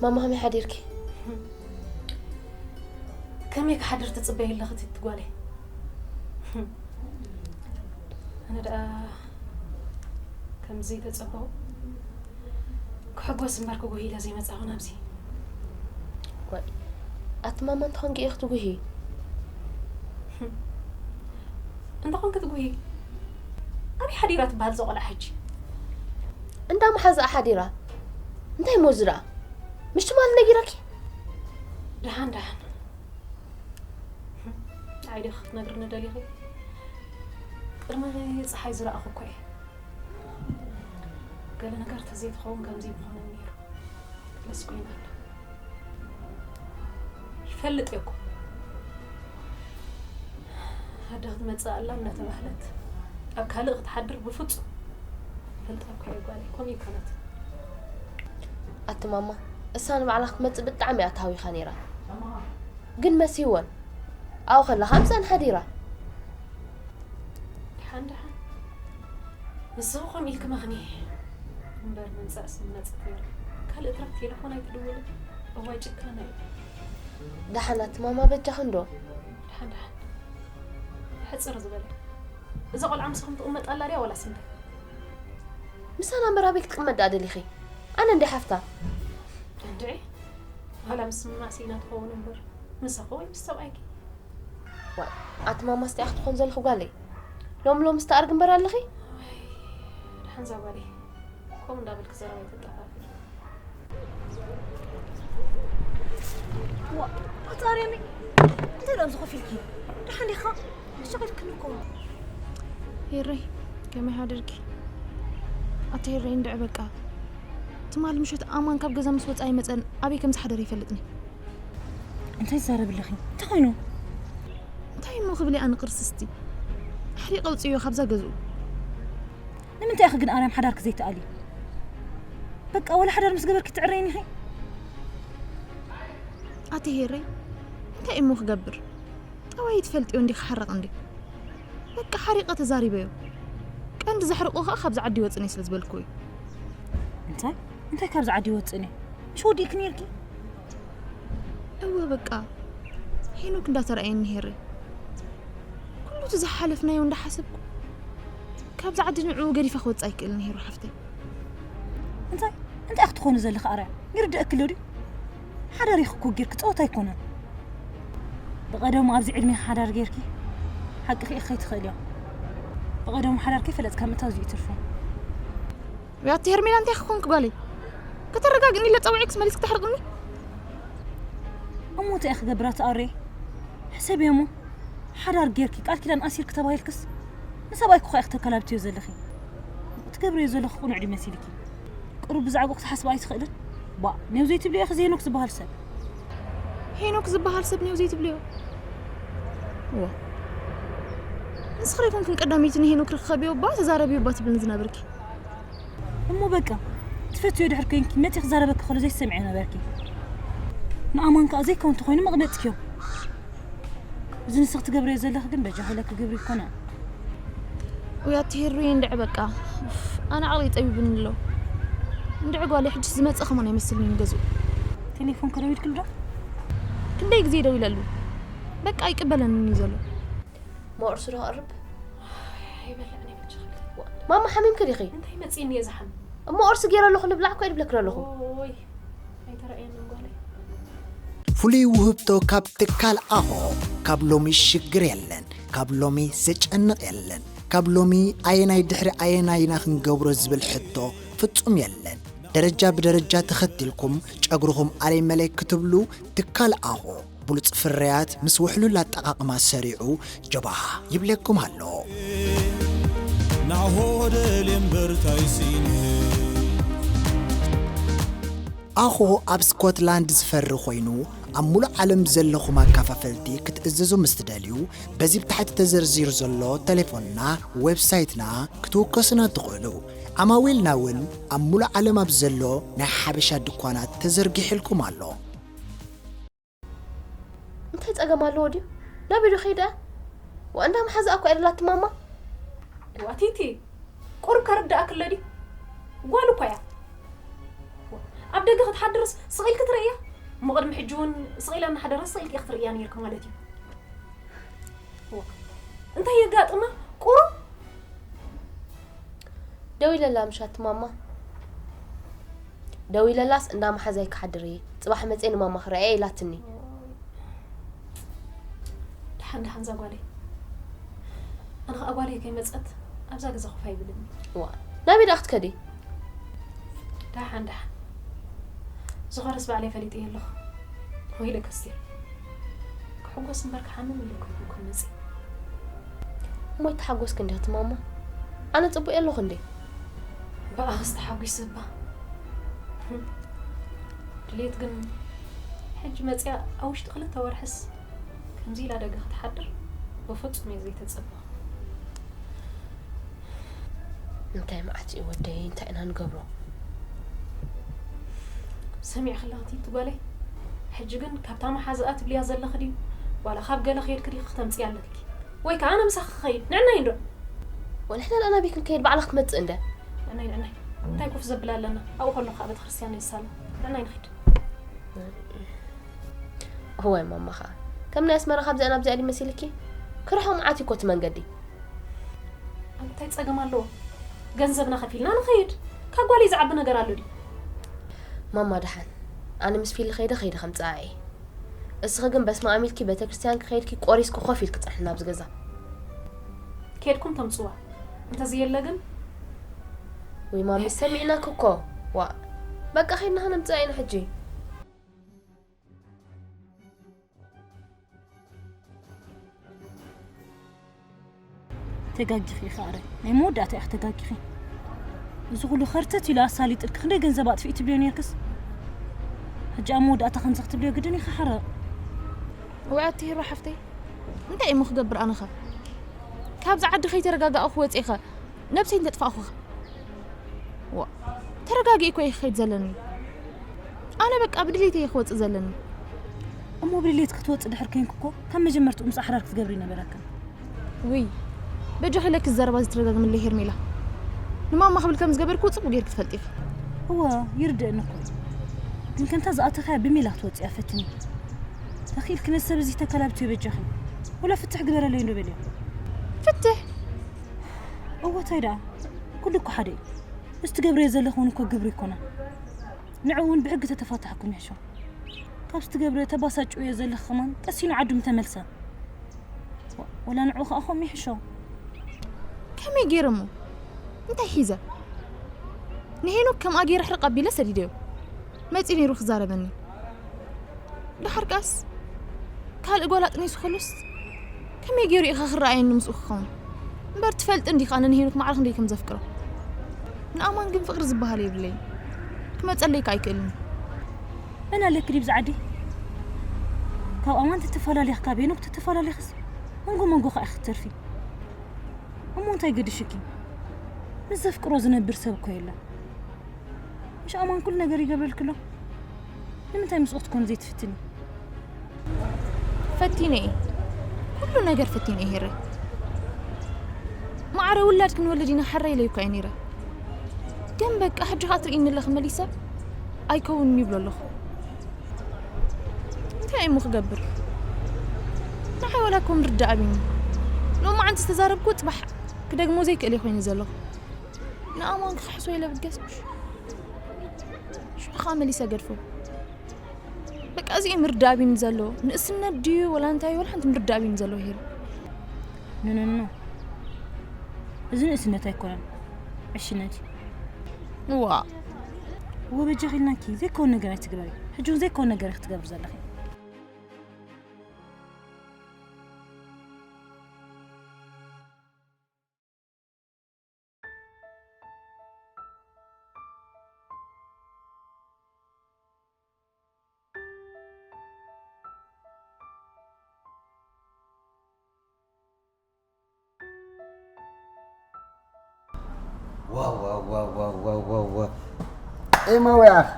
ማማ ከመይ ሓዲርኪ? ከመይ ክሓድር ትጽበይ ኣለኺ እቲ ጓለይ? ኣነ ደኣ ከም ዘይተጸበኹ ክሕጎስ እምበር ክጉሂ ኢለ ዘይመጻኹ ናብዚ። ዋይ፣ ኣቲ ማማ እንተኾንኪ ኢኺ ትጉሂ። እንታይ ኾንኪ ትጉሂ? ኣበይ ሓዲራ ትበሃል እዛ ቆልዓ ሕጂ? እንዳ መሓዛኣ ሓዲራ። እንታይ እሞ እዚ ደኣ? ምሽ ትማሊ ነጊራኪ? ደሓን፣ ደሓን። ንዓይ ዲኺ ክትነግርኒ ደሊኺ? ቅድሚ ጸሓይ ዝረኣኹ እኮ እየ። ገለ ነገር ተዘይትኸውን ከምዚ ምኾነ ነይሩ። ደስ ኮይና ኣላ። ይፈልጥ እየ እኮ። ኣደ ክትመጽእ ኣላ እናተባህለት ኣብ ካልእ ክትሓድር ብፍጹም ፈልጣ እኮ እየ ጓለይ። ከምኡ ኣይኮነትን። ኣቲ ማማ፣ እሳ ንባዕላ ክትመጽእ ብጣዕሚ እያ ተሃዊኻ ነይራ። ግን መሲወን። ኣብኡ ከላ ከምሳን ሓዲራ። ደሓን፣ ደሓን። ንስኺ ከምኡ ኢልኪ መኽኒ እምበር ምምጻእስ ምመጸት ነይሩ። ካልእ ትረፍ ቴሌፎን ኣይትድውልን። እዋይ ጭካነ እዩ። ደሓን ኣቲ ማማ በጃኺ እንዶ። ደሓን፣ ደሓን። ሕጽር ዝበለ። እዛ ቆልዓ ምስኹም ትቕመጥ ኣላ ድያ ዋላስ እንታይ? ምሳና እምበር ኣበይ ክትቅመጥ ደኣ ደሊኺ? ኣነ እንደ ሓፍታ። እንድዒ፣ ዋላ ምስምማዕ ስኢና ትኸውን እምበር፣ ምሳኺ ወይ ምስ ሰብኣይኪ። ዋይ፣ ኣቲ ማማ ስቲያ ክትኾን ዘለኺ ጓለይ። ሎም ሎም ዝተኣርግ እምበር ኣለኺ? ኣይ፣ ደሓን እዛ ጓለይ። ከምኡ እንዳበልኪ ዘረባ ኣይተጣፋፍኢ። ዋ፣ ኣታ ኣርያመይ፣ እንታይ ደኣ ኣብዚ ኮፍ ኢልኪ? ደሓን ዲኻ? ኣሸቒልክኒ እኮ። ሄረይ፣ ከመይ ሓደርኪ? ኣቲ ሄረይ፣ እንድዒ በቃ። ትማሊ ምሸት ኣማን ካብ ገዛ ምስ ወጽኣ ኣይመጸን፣ ኣበይ ከም ዝሓደረ ኣይፈልጥን እየ። እንታይ ትዛረቢ ኣለኺ? እንታይ ኮይኑ? እንታይ እሞ ክብል እየ ኣነ ቅርስስቲ? ኣሕሪቐ ኣውጽእዮ ካብዛ ገዝኡ። ንምንታይ ኢኺ ግን ኣርያም ሓዳርኪ ዘይትኣልዪ? በቃ ወላ ሓዳር ምስ ገበርኪ ትዕረይኒ ኢኺ። ኣቲ ሄረይ፣ እንታይ እሞ ክገብር? ጠባይ ትፈልጥዮ እንዲ ክሓርቕ እንዲ። በቃ ሓሪቐ ተዛሪበዮ። ቀንዲ ዘሕርቑ ኸኣ ካብዚ ዓዲ ወጽኔ ስለ ዝበልኩ እዩ። እንታይ? እንታይ ካብዚ ዓዲ ወጽኔ? ምሽ ወዲእክ ነርኪ? እወ በቃ ሄኖክ እንዳተራእየኒ ሄረይ። ኩሉ እቲ ዝሓለፍናዮ እንዳሓሰብኩ ካብዚ ዓዲ ንዕኡ ገዲፈ ክወጽእ ኣይክእልን ሄሩ ሓፍተይ። እንታይ እንታይ ክትኾኒ ዘለኺ ኣርያ? ይርድእኪ ኣሎ ድዩ? ሓዳር ኢኺ እኮ ጌርኪ፣ ጸወታ ኣይኮነን። ብቐደሙ ኣብዚ ዕድሜ ሓዳር ጌርኪ ሓቂ ኺ ከይትኽእል እያ። ብቐደሙ ሓዳር ከይፈለጥካ ምእታው እዩ ትርፉ። ወይ ኣቲ ሄርሜላ እንታይ ክኾንክ ጓለይ? ከተረጋግእኒ ኢለ ጸውዒክስ መሊስክ ተሕርቕኒ? እሞ እንታይ እየ ክገብር ኣቲ ኣሬ? ሕሰብዮ እሞ ሓዳር ጌርኪ ቃል ኪዳን ኣሲርኪ ተባሂልክስ ንሰብኣይኪ እኮ ኢኺ ተከላብትዮ ዘለኺ። ትገብርዮ ዘለኺ ቅኑዕ ድዩ መሲልኪ? ቅሩብ ብዛዕባኡ ክትሓስቢ ኣይትኽእልን? ባ፣ ነብዘይ ትብልዮ ኢኺ ሄኖክ ዝበሃል ሰብ። ሄኖክ ዝበሃል ሰብ ነብዘይ ትብልዮ? ዋ። ንስኺ ዶ ይኮንክን ቀዳመይቲ ንሄኖክ ርኸብዮ እባ ተዛረብዮ እባ ትብልኒ ዝነበርኪ? እሞ በቃ፣ ትፈትዮ ድሕር ኮንኪ መጺ ክዛረበኪ ከሎ ዘይትሰምዕዮ ነበርኪ። ንኣማን ከኣ ዘይከውን ተኾይኑ መቕመጥክዮ። እዚ ንስኺ ትገብርዮ ዘለኺ ግን በጃ ክብለኪ ግብሪ ይኮነ። ውይ ኣቲ ሄሩየ እንድዒ በቃ። ኡፍ፣ ኣነ ዓቕለይ ጠቢቡኒ ኣሎ። እንድዒ ጓለይ ሕጂስ ዝመጽእ ከማን ኣይመስልን'ዩ ንገዝኡ። ቴሌፎን ከ ደዊልክሉ ዶ? ክንደይ ግዜ ደዊለሉ። በቃ ኣይቅበለንን እዩ ዘሎ። እሞ ቁርሲ ዶ ከቕርብ? ኣይበልዕን እየ በጃኺ። ማማ ሓሚምኪ ዲኺ? እንታይ መጺእኒ እየ ዝሓም? እሞ ቁርሲ ገይረ ኣለኹ ልብላዕ እኮ እየ ድብለኪ ዶ ኣለኹ። ኦይ፣ ኣይተራእየንን ጓለይ። ፍሉይ ውህብቶ ካብ ትካል ኣሆ። ካብ ሎሚ ሽግር የለን፣ ካብ ሎሚ ዘጨንቕ የለን፣ ካብ ሎሚ ኣየናይ ድሕሪ ኣየናይ ኢና ክንገብሮ ዝብል ሕቶ ፍጹም የለን። ደረጃ ብደረጃ ተኸቲልኩም ጨጉርኹም ኣለይ መለይ ክትብሉ ትካል ኣሆ ብሉጽ ፍርያት ምስ ውሕሉል ኣጠቓቕማ ሰሪዑ ጀባሃ ይብለኩም ኣሎ። ናሆ ደልየ እምበር ታይ ስኢነ። ኣሆ ኣብ ስኮትላንድ ዝፈሪ ኮይኑ ኣብ ሙሉእ ዓለም ዘለኹም ኣካፋፈልቲ ክትእዘዙ ምስ ትደልዩ በዚ ብታሕቲ ተዘርዚሩ ዘሎ ቴሌፎንና ዌብሳይትና ክትውከሱና ትኽእሉ። ዓማዊልና እውን ኣብ ሙሉእ ዓለም ኣብ ዘሎ ናይ ሓበሻ ድኳናት ተዘርጊሕልኩም ኣሎ። እንታይ ጸገም ኣለዎ ድዩ? ናበይ ዶ ከይዳ? ወ-፣ እንዳ መሓዛ እኮ እያ ደላቲ ማማ። ዋቲቲ፣ ቁሩብ ከርድኣክለ ድዩ? ጓል እኮ እያ። ኣብ ደገ ክትሓድርስ ስቕ ኢልኪ ትርእያ? እሞ ቅድሚ ሕጂ እውን ስቕ ኢላ እናሓደረት ስቕ ኢልኪ ክትርእያ ነይርኪ ማለት እዩ። ዋ፣ እንታይ የጋጥማ? ቁሩብ ደዊለላ ምሻት ማማ። ደዊለላስ እንዳ መሓዛይ ክሓድር እየ፣ ጽባሕ መጽየ ንማማ ክረኣየ ኢላትኒ። ደሓን ደሓን እዛ ጓለይ። ኣነ ኸኣ ጓለይ ከይመጸት ኣብዛ ገዛ ኮፍ ኣይብልን። ዋ፣ ናበይ ደኣ ክትከዲ? ደሓን ደሓን። ዝኾነስ ባዕለይ ፈሊጠዮ ኣለኹ። ወይለ ክርስትያን። ክሕጎስ እምበር ክሓምም ኢለ እኮ ኣይኮንኩን መጽየ። እሞ ኣይተሓጎስክን ዲኺ ማማ? ኣነ ጽቡቕ ኣለኹ እንዴ? ብኣኽስ ተሓጒሰ እባ። ድሌት ግን ሕጂ መጽያ ኣብ ውሽጢ ክልተ ወርሕስ ከምዚ ኢላ ደገ ክትሓድር ብፍጹም እየ ዘይተጸበኹ። እንታይ መዓት እዩ ወደይ፣ እንታይ ኢና ንገብሮ? ሰሚዕኺ ኣለኺ ቲቲ ጓለይ? ሕጂ ግን ካብታ መሓዛኣ ትብልያ ዘለኺ ድዩ? ዋላ ካብ ገለ ከይድኪ ዲኺ ክተምጽያ ኣለኪ? ወይ ከኣ ኣነ ምሳኺ ክኸይድ? ንዕናይ እንዶ። ወንሕና ደኣ ናበይ ክንከይድ? ባዕላ ክትመጽእ እንደ። ንዕናይ፣ ንዕናይ። እንታይ ኮፍ ዘብል ኣለና? ኣብኡ ከለኹ ከኣ ቤተክርስትያን እየ ዝሳለ። ንዕናይ ንኺድ። እዋይ ማማ ኸኣ። ከም ናይ ኣስመራ ካብዚኣ ናብዚኣ ድዩ መሲልኪ? ክርሕቕ መዓት እዩ እኮ እቲ መንገዲ። እንታይ ጸገም ኣለዎ? ገንዘብና ከፊልና ንኸይድ። ካብ ጓለይ ዝዓቢ ነገር ኣሎ ድዩ? ማማ ደሓን። ኣነ ምስ ፊሊ ከይደ ከይደ ከምጽኣ እየ። እስኺ ግን በስመ ኣብ ኢልኪ ቤተክርስትያን ክኸይድኪ ቆሪስኪ ኮፍ ኢልኪ ጽንሒ ናብዚ ገዛ። ኬድኩም ተምጽዋ። እንተዘየለ ግን ወይ ማሚ ሰሚዕናኪ እኮ። ዋ። በቃ ከይድና ከነምጽኣ ኢና ሕጂ። ተጋጊኺ ኢኺ ኣረ። ናይ መወዳእታ ኢኺ ተጋጊኺ። እዚ ኩሉ ከርተት ኢሉ ኣሳሊጥልኪ ክንደይ ገንዘብ ኣጥፊኢ ትብልዮ ኔርክስ? ሕጂ ኣብ መወዳእታ ከምዚ ክትብልዮ ግድን ኢኺ ሓራቕ። ወይ ኣቲ ሂሮ ሓፍተይ፣ እንታይ እሞ ክገብር ኣነኸ? ካብዚ ዓዲ ከይተረጋጋእኹ ወጺእኸ ነብሰይ እንተጥፋእኹኸ? ዋ፣ ተረጋጊኤ እኮ እየ ክኸይድ ዘለኒ። ኣነ በቃ ብድሌተይ እየ ክወጽእ ዘለኒ። እሞ ብድሌት ክትወጽእ ድሕር ኮንኩ እኮ ካብ መጀመርትኡ ምስ ኣሕራር ክትገብሪ ነበረካ። ውይ፣ በጃኺ ኢለኪ ዝዛረባ ዝትረጋግምለይ ሄርሜላ። ንማማ ክብል ከም ዝገበርኩ ጽቡቕ ጌርኪ ትፈልጢ ኢኺ። እወ፣ ይርድእኒ እኮ እዩ። ግን ከምታ ዝኣተኻያ ብሜላ ክትወጽእያ ፈትኒ። ተኺእልኪ ነዚ ሰብ እዚ ተከላብትዮ በጃኺ። ወላ ፍትሕ ግበረለይ እንዶ በልዮ። ፍትሕ? እወ፣ እንታይ ደኣ? ኩሉ እኮ ሓደ እዩ። ምስ ትገብርዮ ዘለኹ እውን እኮ ግብሪ ይኮና። ንዕኡ እውን ብሕጊ ተተፋታሕኩም ይሕሾ። ካብ ዝትገብርዮ ተባሳጭውዮ ዘለኺ ከማን ቀሲኑ ዓዱ ምተመልሰ። ወ-፣ ወላ ንዕኡ ከኣ ከምኡ ይሕሾ። ከመይ ገይረ እሞ? እንታይ ሒዘ? ንሄኖክ ከምኣ ገይረ ሕርቕ ኣቢለ ሰዲደዮ። መጺኡ ነይሩ ክዛረበኒ። ደሓር ከኣስ ካልእ ጓል ኣጥኒሱ ከሎስ ከመይ ገይሩ ኢኻ ክረኣየኒ ምስኡ ክኸውን? እምበር ትፈልጢ እንዲኻ ኣነ ንሄኖክ ማዕረ ክንደይ ከም ዘፍቅሮ። ንኣማን ግን ፍቕሪ ዝበሃል የብለይን። ክመጸለይ ከኣ ኣይክእልን። መን ኣለኪ ድዩ ብዛ ዓዲ? ካብ ኣማን ተተፈላለኺ፣ ካብ ሄኖክ ተተፈላለኺስ መንጎ መንጎ ከኣ ክትተርፊ። እሞ እንታይ ገድሽኪ? ምስ ዘፍቅሮ ዝነብር ሰብ እኮ የለን። ምሽ ኣማን ኩሉ ነገር ይገብረልኪ ኣሎ። ንምንታይ ምስኡ ክትኮኒ ዘይትፍትኒ? ፈቲነ እየ። ኩሉ ነገር ፈቲነ እየ ሄረ። ማዕረ ውላድ ክንወልድ ኢና ሕረ ኢለ እኮ እየ ነይረ። ግን በቃ ሕጂ ከኣ ትርእይኒ ኣለኺ መሊሰ ኣይከውንን ይብሎ ኣለኹ። እንታይ እሞ ክገብር? ንዓይ ዋላ እኮ ምርዳእ ኣቢኒ። ሎማዓንቲ ዝተዛረብኩ ጽባሕ ክደግሞ ዘይክእል እየ ኮይኑ ዘለኹ። ንኣማን ክኽሕሶ ኢለ ብገስ ምሽ። ሽዑ ኸኣ መሊሰ ገድፎ። በቃ እዚ እዩ ምርዳእ ኣቢኒ ዘሎ። ንእስነት ድዩ ወላ እንታይ ወላ ሓንቲ ምርዳእ ኣቢኒ ዘሎ ሄር። ኖ፣ ኖ፣ ኖ፣ ኖ። እዚ ንእስነት ኣይኮነን። ዕሽነት እዩ። ዋ። እወ በጃኺ ኢልናኪ ዘይከውን ነገር ኣይትግበሪ። ሕጂ እውን ዘይከውን ነገር ክትገብሪ ዘለኺ። ዋው፣ ዋው፣ ዋው፣ ዋው፣ ዋው፣ ዋው፣ ዋው። ኤማ ወይ ኣኽ።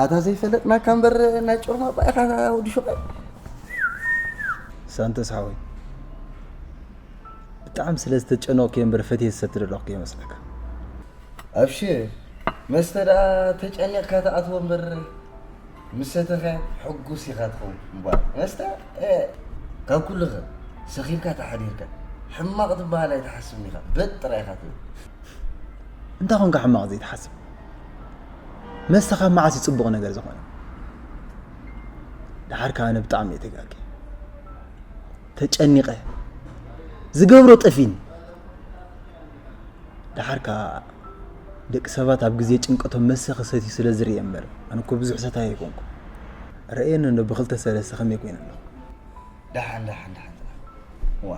ኣታ ዘይፈለጥናካ እምበር ናይ ጮርማ ባኢኻ ወዲ ሹቐይ። ሳንቶስ ሓወይ፣ ብጣዕሚ ስለ ዝተጨነቕኩ እየ እምበር ፈትየ ዝሰቲ ዘለኹ ከይመስለካ። ኣብሽር፣ መስተ ደኣ ተጨኒቕካ ትኣትዎ እምበር፣ ምስ ሰተኻ ሕጉስ ኢኻ ትኸውን። እምበኣር መስተ፣ እ፣ ካብ ኩሉኸ ሰኺርካ ተሓዲርካ ሕማቕ ትበሃል ኣይትሓስብን ኢኻ። በጥ ጥራይ ኢኻ ትብል። እንታይ ኾንካ ሕማቕ ዘይትሓስብ? መስተ ካብ መዓስ እዩ ጽቡቕ ነገር ዝኾነ? ደሓር ከኣ ኣነ ብጣዕሚ እየ ተጋግየ። ተጨኒቐ። ዝገብሮ ጠፊኒ። ደሓር ከኣ ደቂ ሰባት ኣብ ግዜ ጭንቀቶም መስተ ክሰትዩ ስለ ዝርእየ እምበር፣ ኣነ እኮ ብዙሕ ሰታይ ኣይኮንኩ። ረእየኒ እንዶ ብኽልተ ሰለስተ ከመይ ኮይነ ኣለኹ። ደሓን፣ ደሓን፣ ደሓን፣ ደሓን። ዋ፣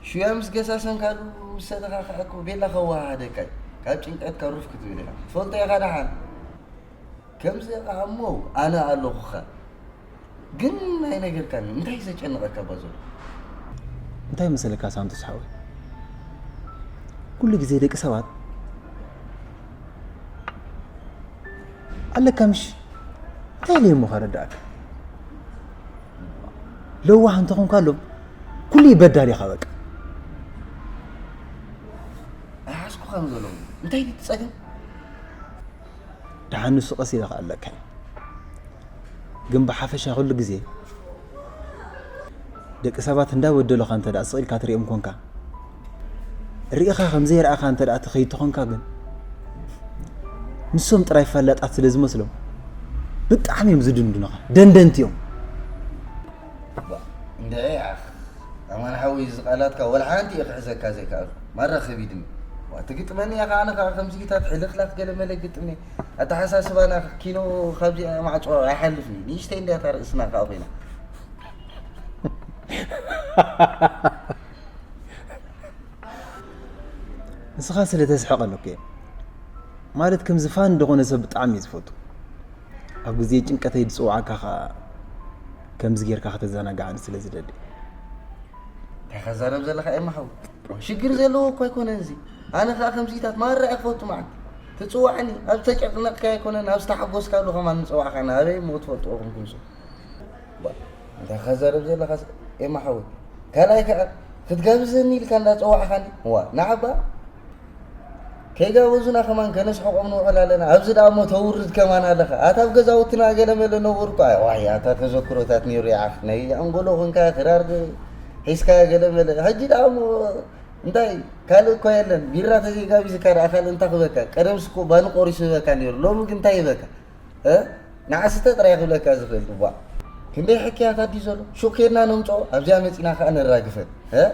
ሹያ ምስ ገሳሰንካሉ ምስ ሰተኻኽዐ እኮ ቤላ ከወሃሃደካ እዩ። ካብ ጭንቀትካ ሩፍ ክትብል ኢኻ። ትፈልጦ ኢኻ ደሓን። ከምዚ ኢኻ እሞ ኣነ ኣለኹኻ። ግን ኣይነገርካኒ፣ እንታይ ዘጨንቐካ እባ ዘሎ? እንታይ መሰለካ ሳንቶስ ሓወይ? ኩሉ ግዜ ደቂ ሰባት ኣለካ ምሽ? እንታይ ኢለ እሞ ከረድኣካ? ለዋህ እንተኾንካ ኣሎም ኩሉ በዳል ኢኻ በቃ። ኣይሓዝኩኻን ዘለኹ። እንታይ ድዩ እቲ ጸገም? ደሓን ንሱ ቀስ ኢለ ክኣለካ እየ። ግን ብሓፈሻ ኩሉ ግዜ ደቂ ሰባት እንዳበደሉኻ እንተ ደኣ ስቕ ኢልካ ትሪኦም ኮንካ፣ ርኢኻ ከም ዘይረኣኻ እንተ ደኣ ትኸይድ ተኾንካ ግን፣ ንሶም ጥራይ ፈላጣት ስለ ዝመስሎም፣ ብጣዕሚ እዮም ዝድንድኑኻ። ደንደንቲ እዮም። ባ፣ እንድዒ ኣኽ፣ ኣማን ሓወይ፣ እዚ ቃላትካ ወላ ሓንቲ እየ ክሕዘካ ዘይከኣልኩ። ማራ ከቢድኒ። ዋ፣ ትግጥመኒ እያ ከኣ፣ ኣነ ከኣ ከምዚታት ሕልኽላኽ ገለ መለ ግጥም እየ። ኣተሓሳስባና ኪኖ ካብዚኣ ማዕጾ ኣይሓልፍን እዩ። ንእሽተይ እንድያ እታ ርእስና ከኣ ኮይና። ንስኻ ስለ ተስሕቐኒ እኮ እየ። ማለት ከምዚ ፋን እንደኾነ ሰብ ብጣዕሚ እየ ዝፈቱ። ኣብ ግዜ ጭንቀተይ ዝጽውዓካ ኸኣ ከምዚ ጌርካ ከተዘናግዓኒ ስለ ዝደሊ። እንታይ ከዛረብ ዘለኻ ኤማ ሓው? ሽግር ዘለዎ እኮ ኣይኮነን እዚ። ኣነ ኸኣ ከምዚታት ማራ እየ ክፈቱ መዓት። ትጽውዓኒ፣ ኣብ ዝተጨነቕካዮ ኣይኮነን፣ ኣብ ዝተሓጎስካሉ ኸማን ምጸዋዕኻና። ኣበይ እሞ ትፈልጥዎ ኹንኩም ንሱ? ባ፣ እንታይ ከዛረብ ዘለኻ ኤማ ሓወይ? ካልኣይ ከዓ ክትጋብዘኒ ኢልካ እንዳፀዋዕኻኒ ዋ ንዓባ ከይጋበዙና ከማን ከነስሕቆም ንውዕል ኣለና። ኣብዚ ደኣ እሞ ተውርድ ከማን ኣለኻ። ኣታ ኣብ ገዛውትና ገለ መለ ነበርኩ። ኣይ ዋይ ኣታ ተዘክሮታት ነይሩ ይዓኽ ናይ ኣንጎሎ ኾንካ ክራር ሒዝካ ገለ መለ። ሕጂ ደኣ እሞ እንታይ ካልእ እኳ የለን። ቢራ ተዘይጋቢዝካ ደኣ ካልእ እንታይ ክበካ? ቀደምስ እኮ ባኒ ቆሪሱ ይበካ ነይሩ። ሎሚ ግን እንታይ ይበካ? እ? ንዓ ስተ ጥራይ ክብለካ ዝኽእል ዱባ። ክንደይ ሕክያታት ድዩ ዘሎ? ሹቕ ኬድና ነምፅኦ ኣብዚኣ መፂና ከዓ ነራግፈን። እ?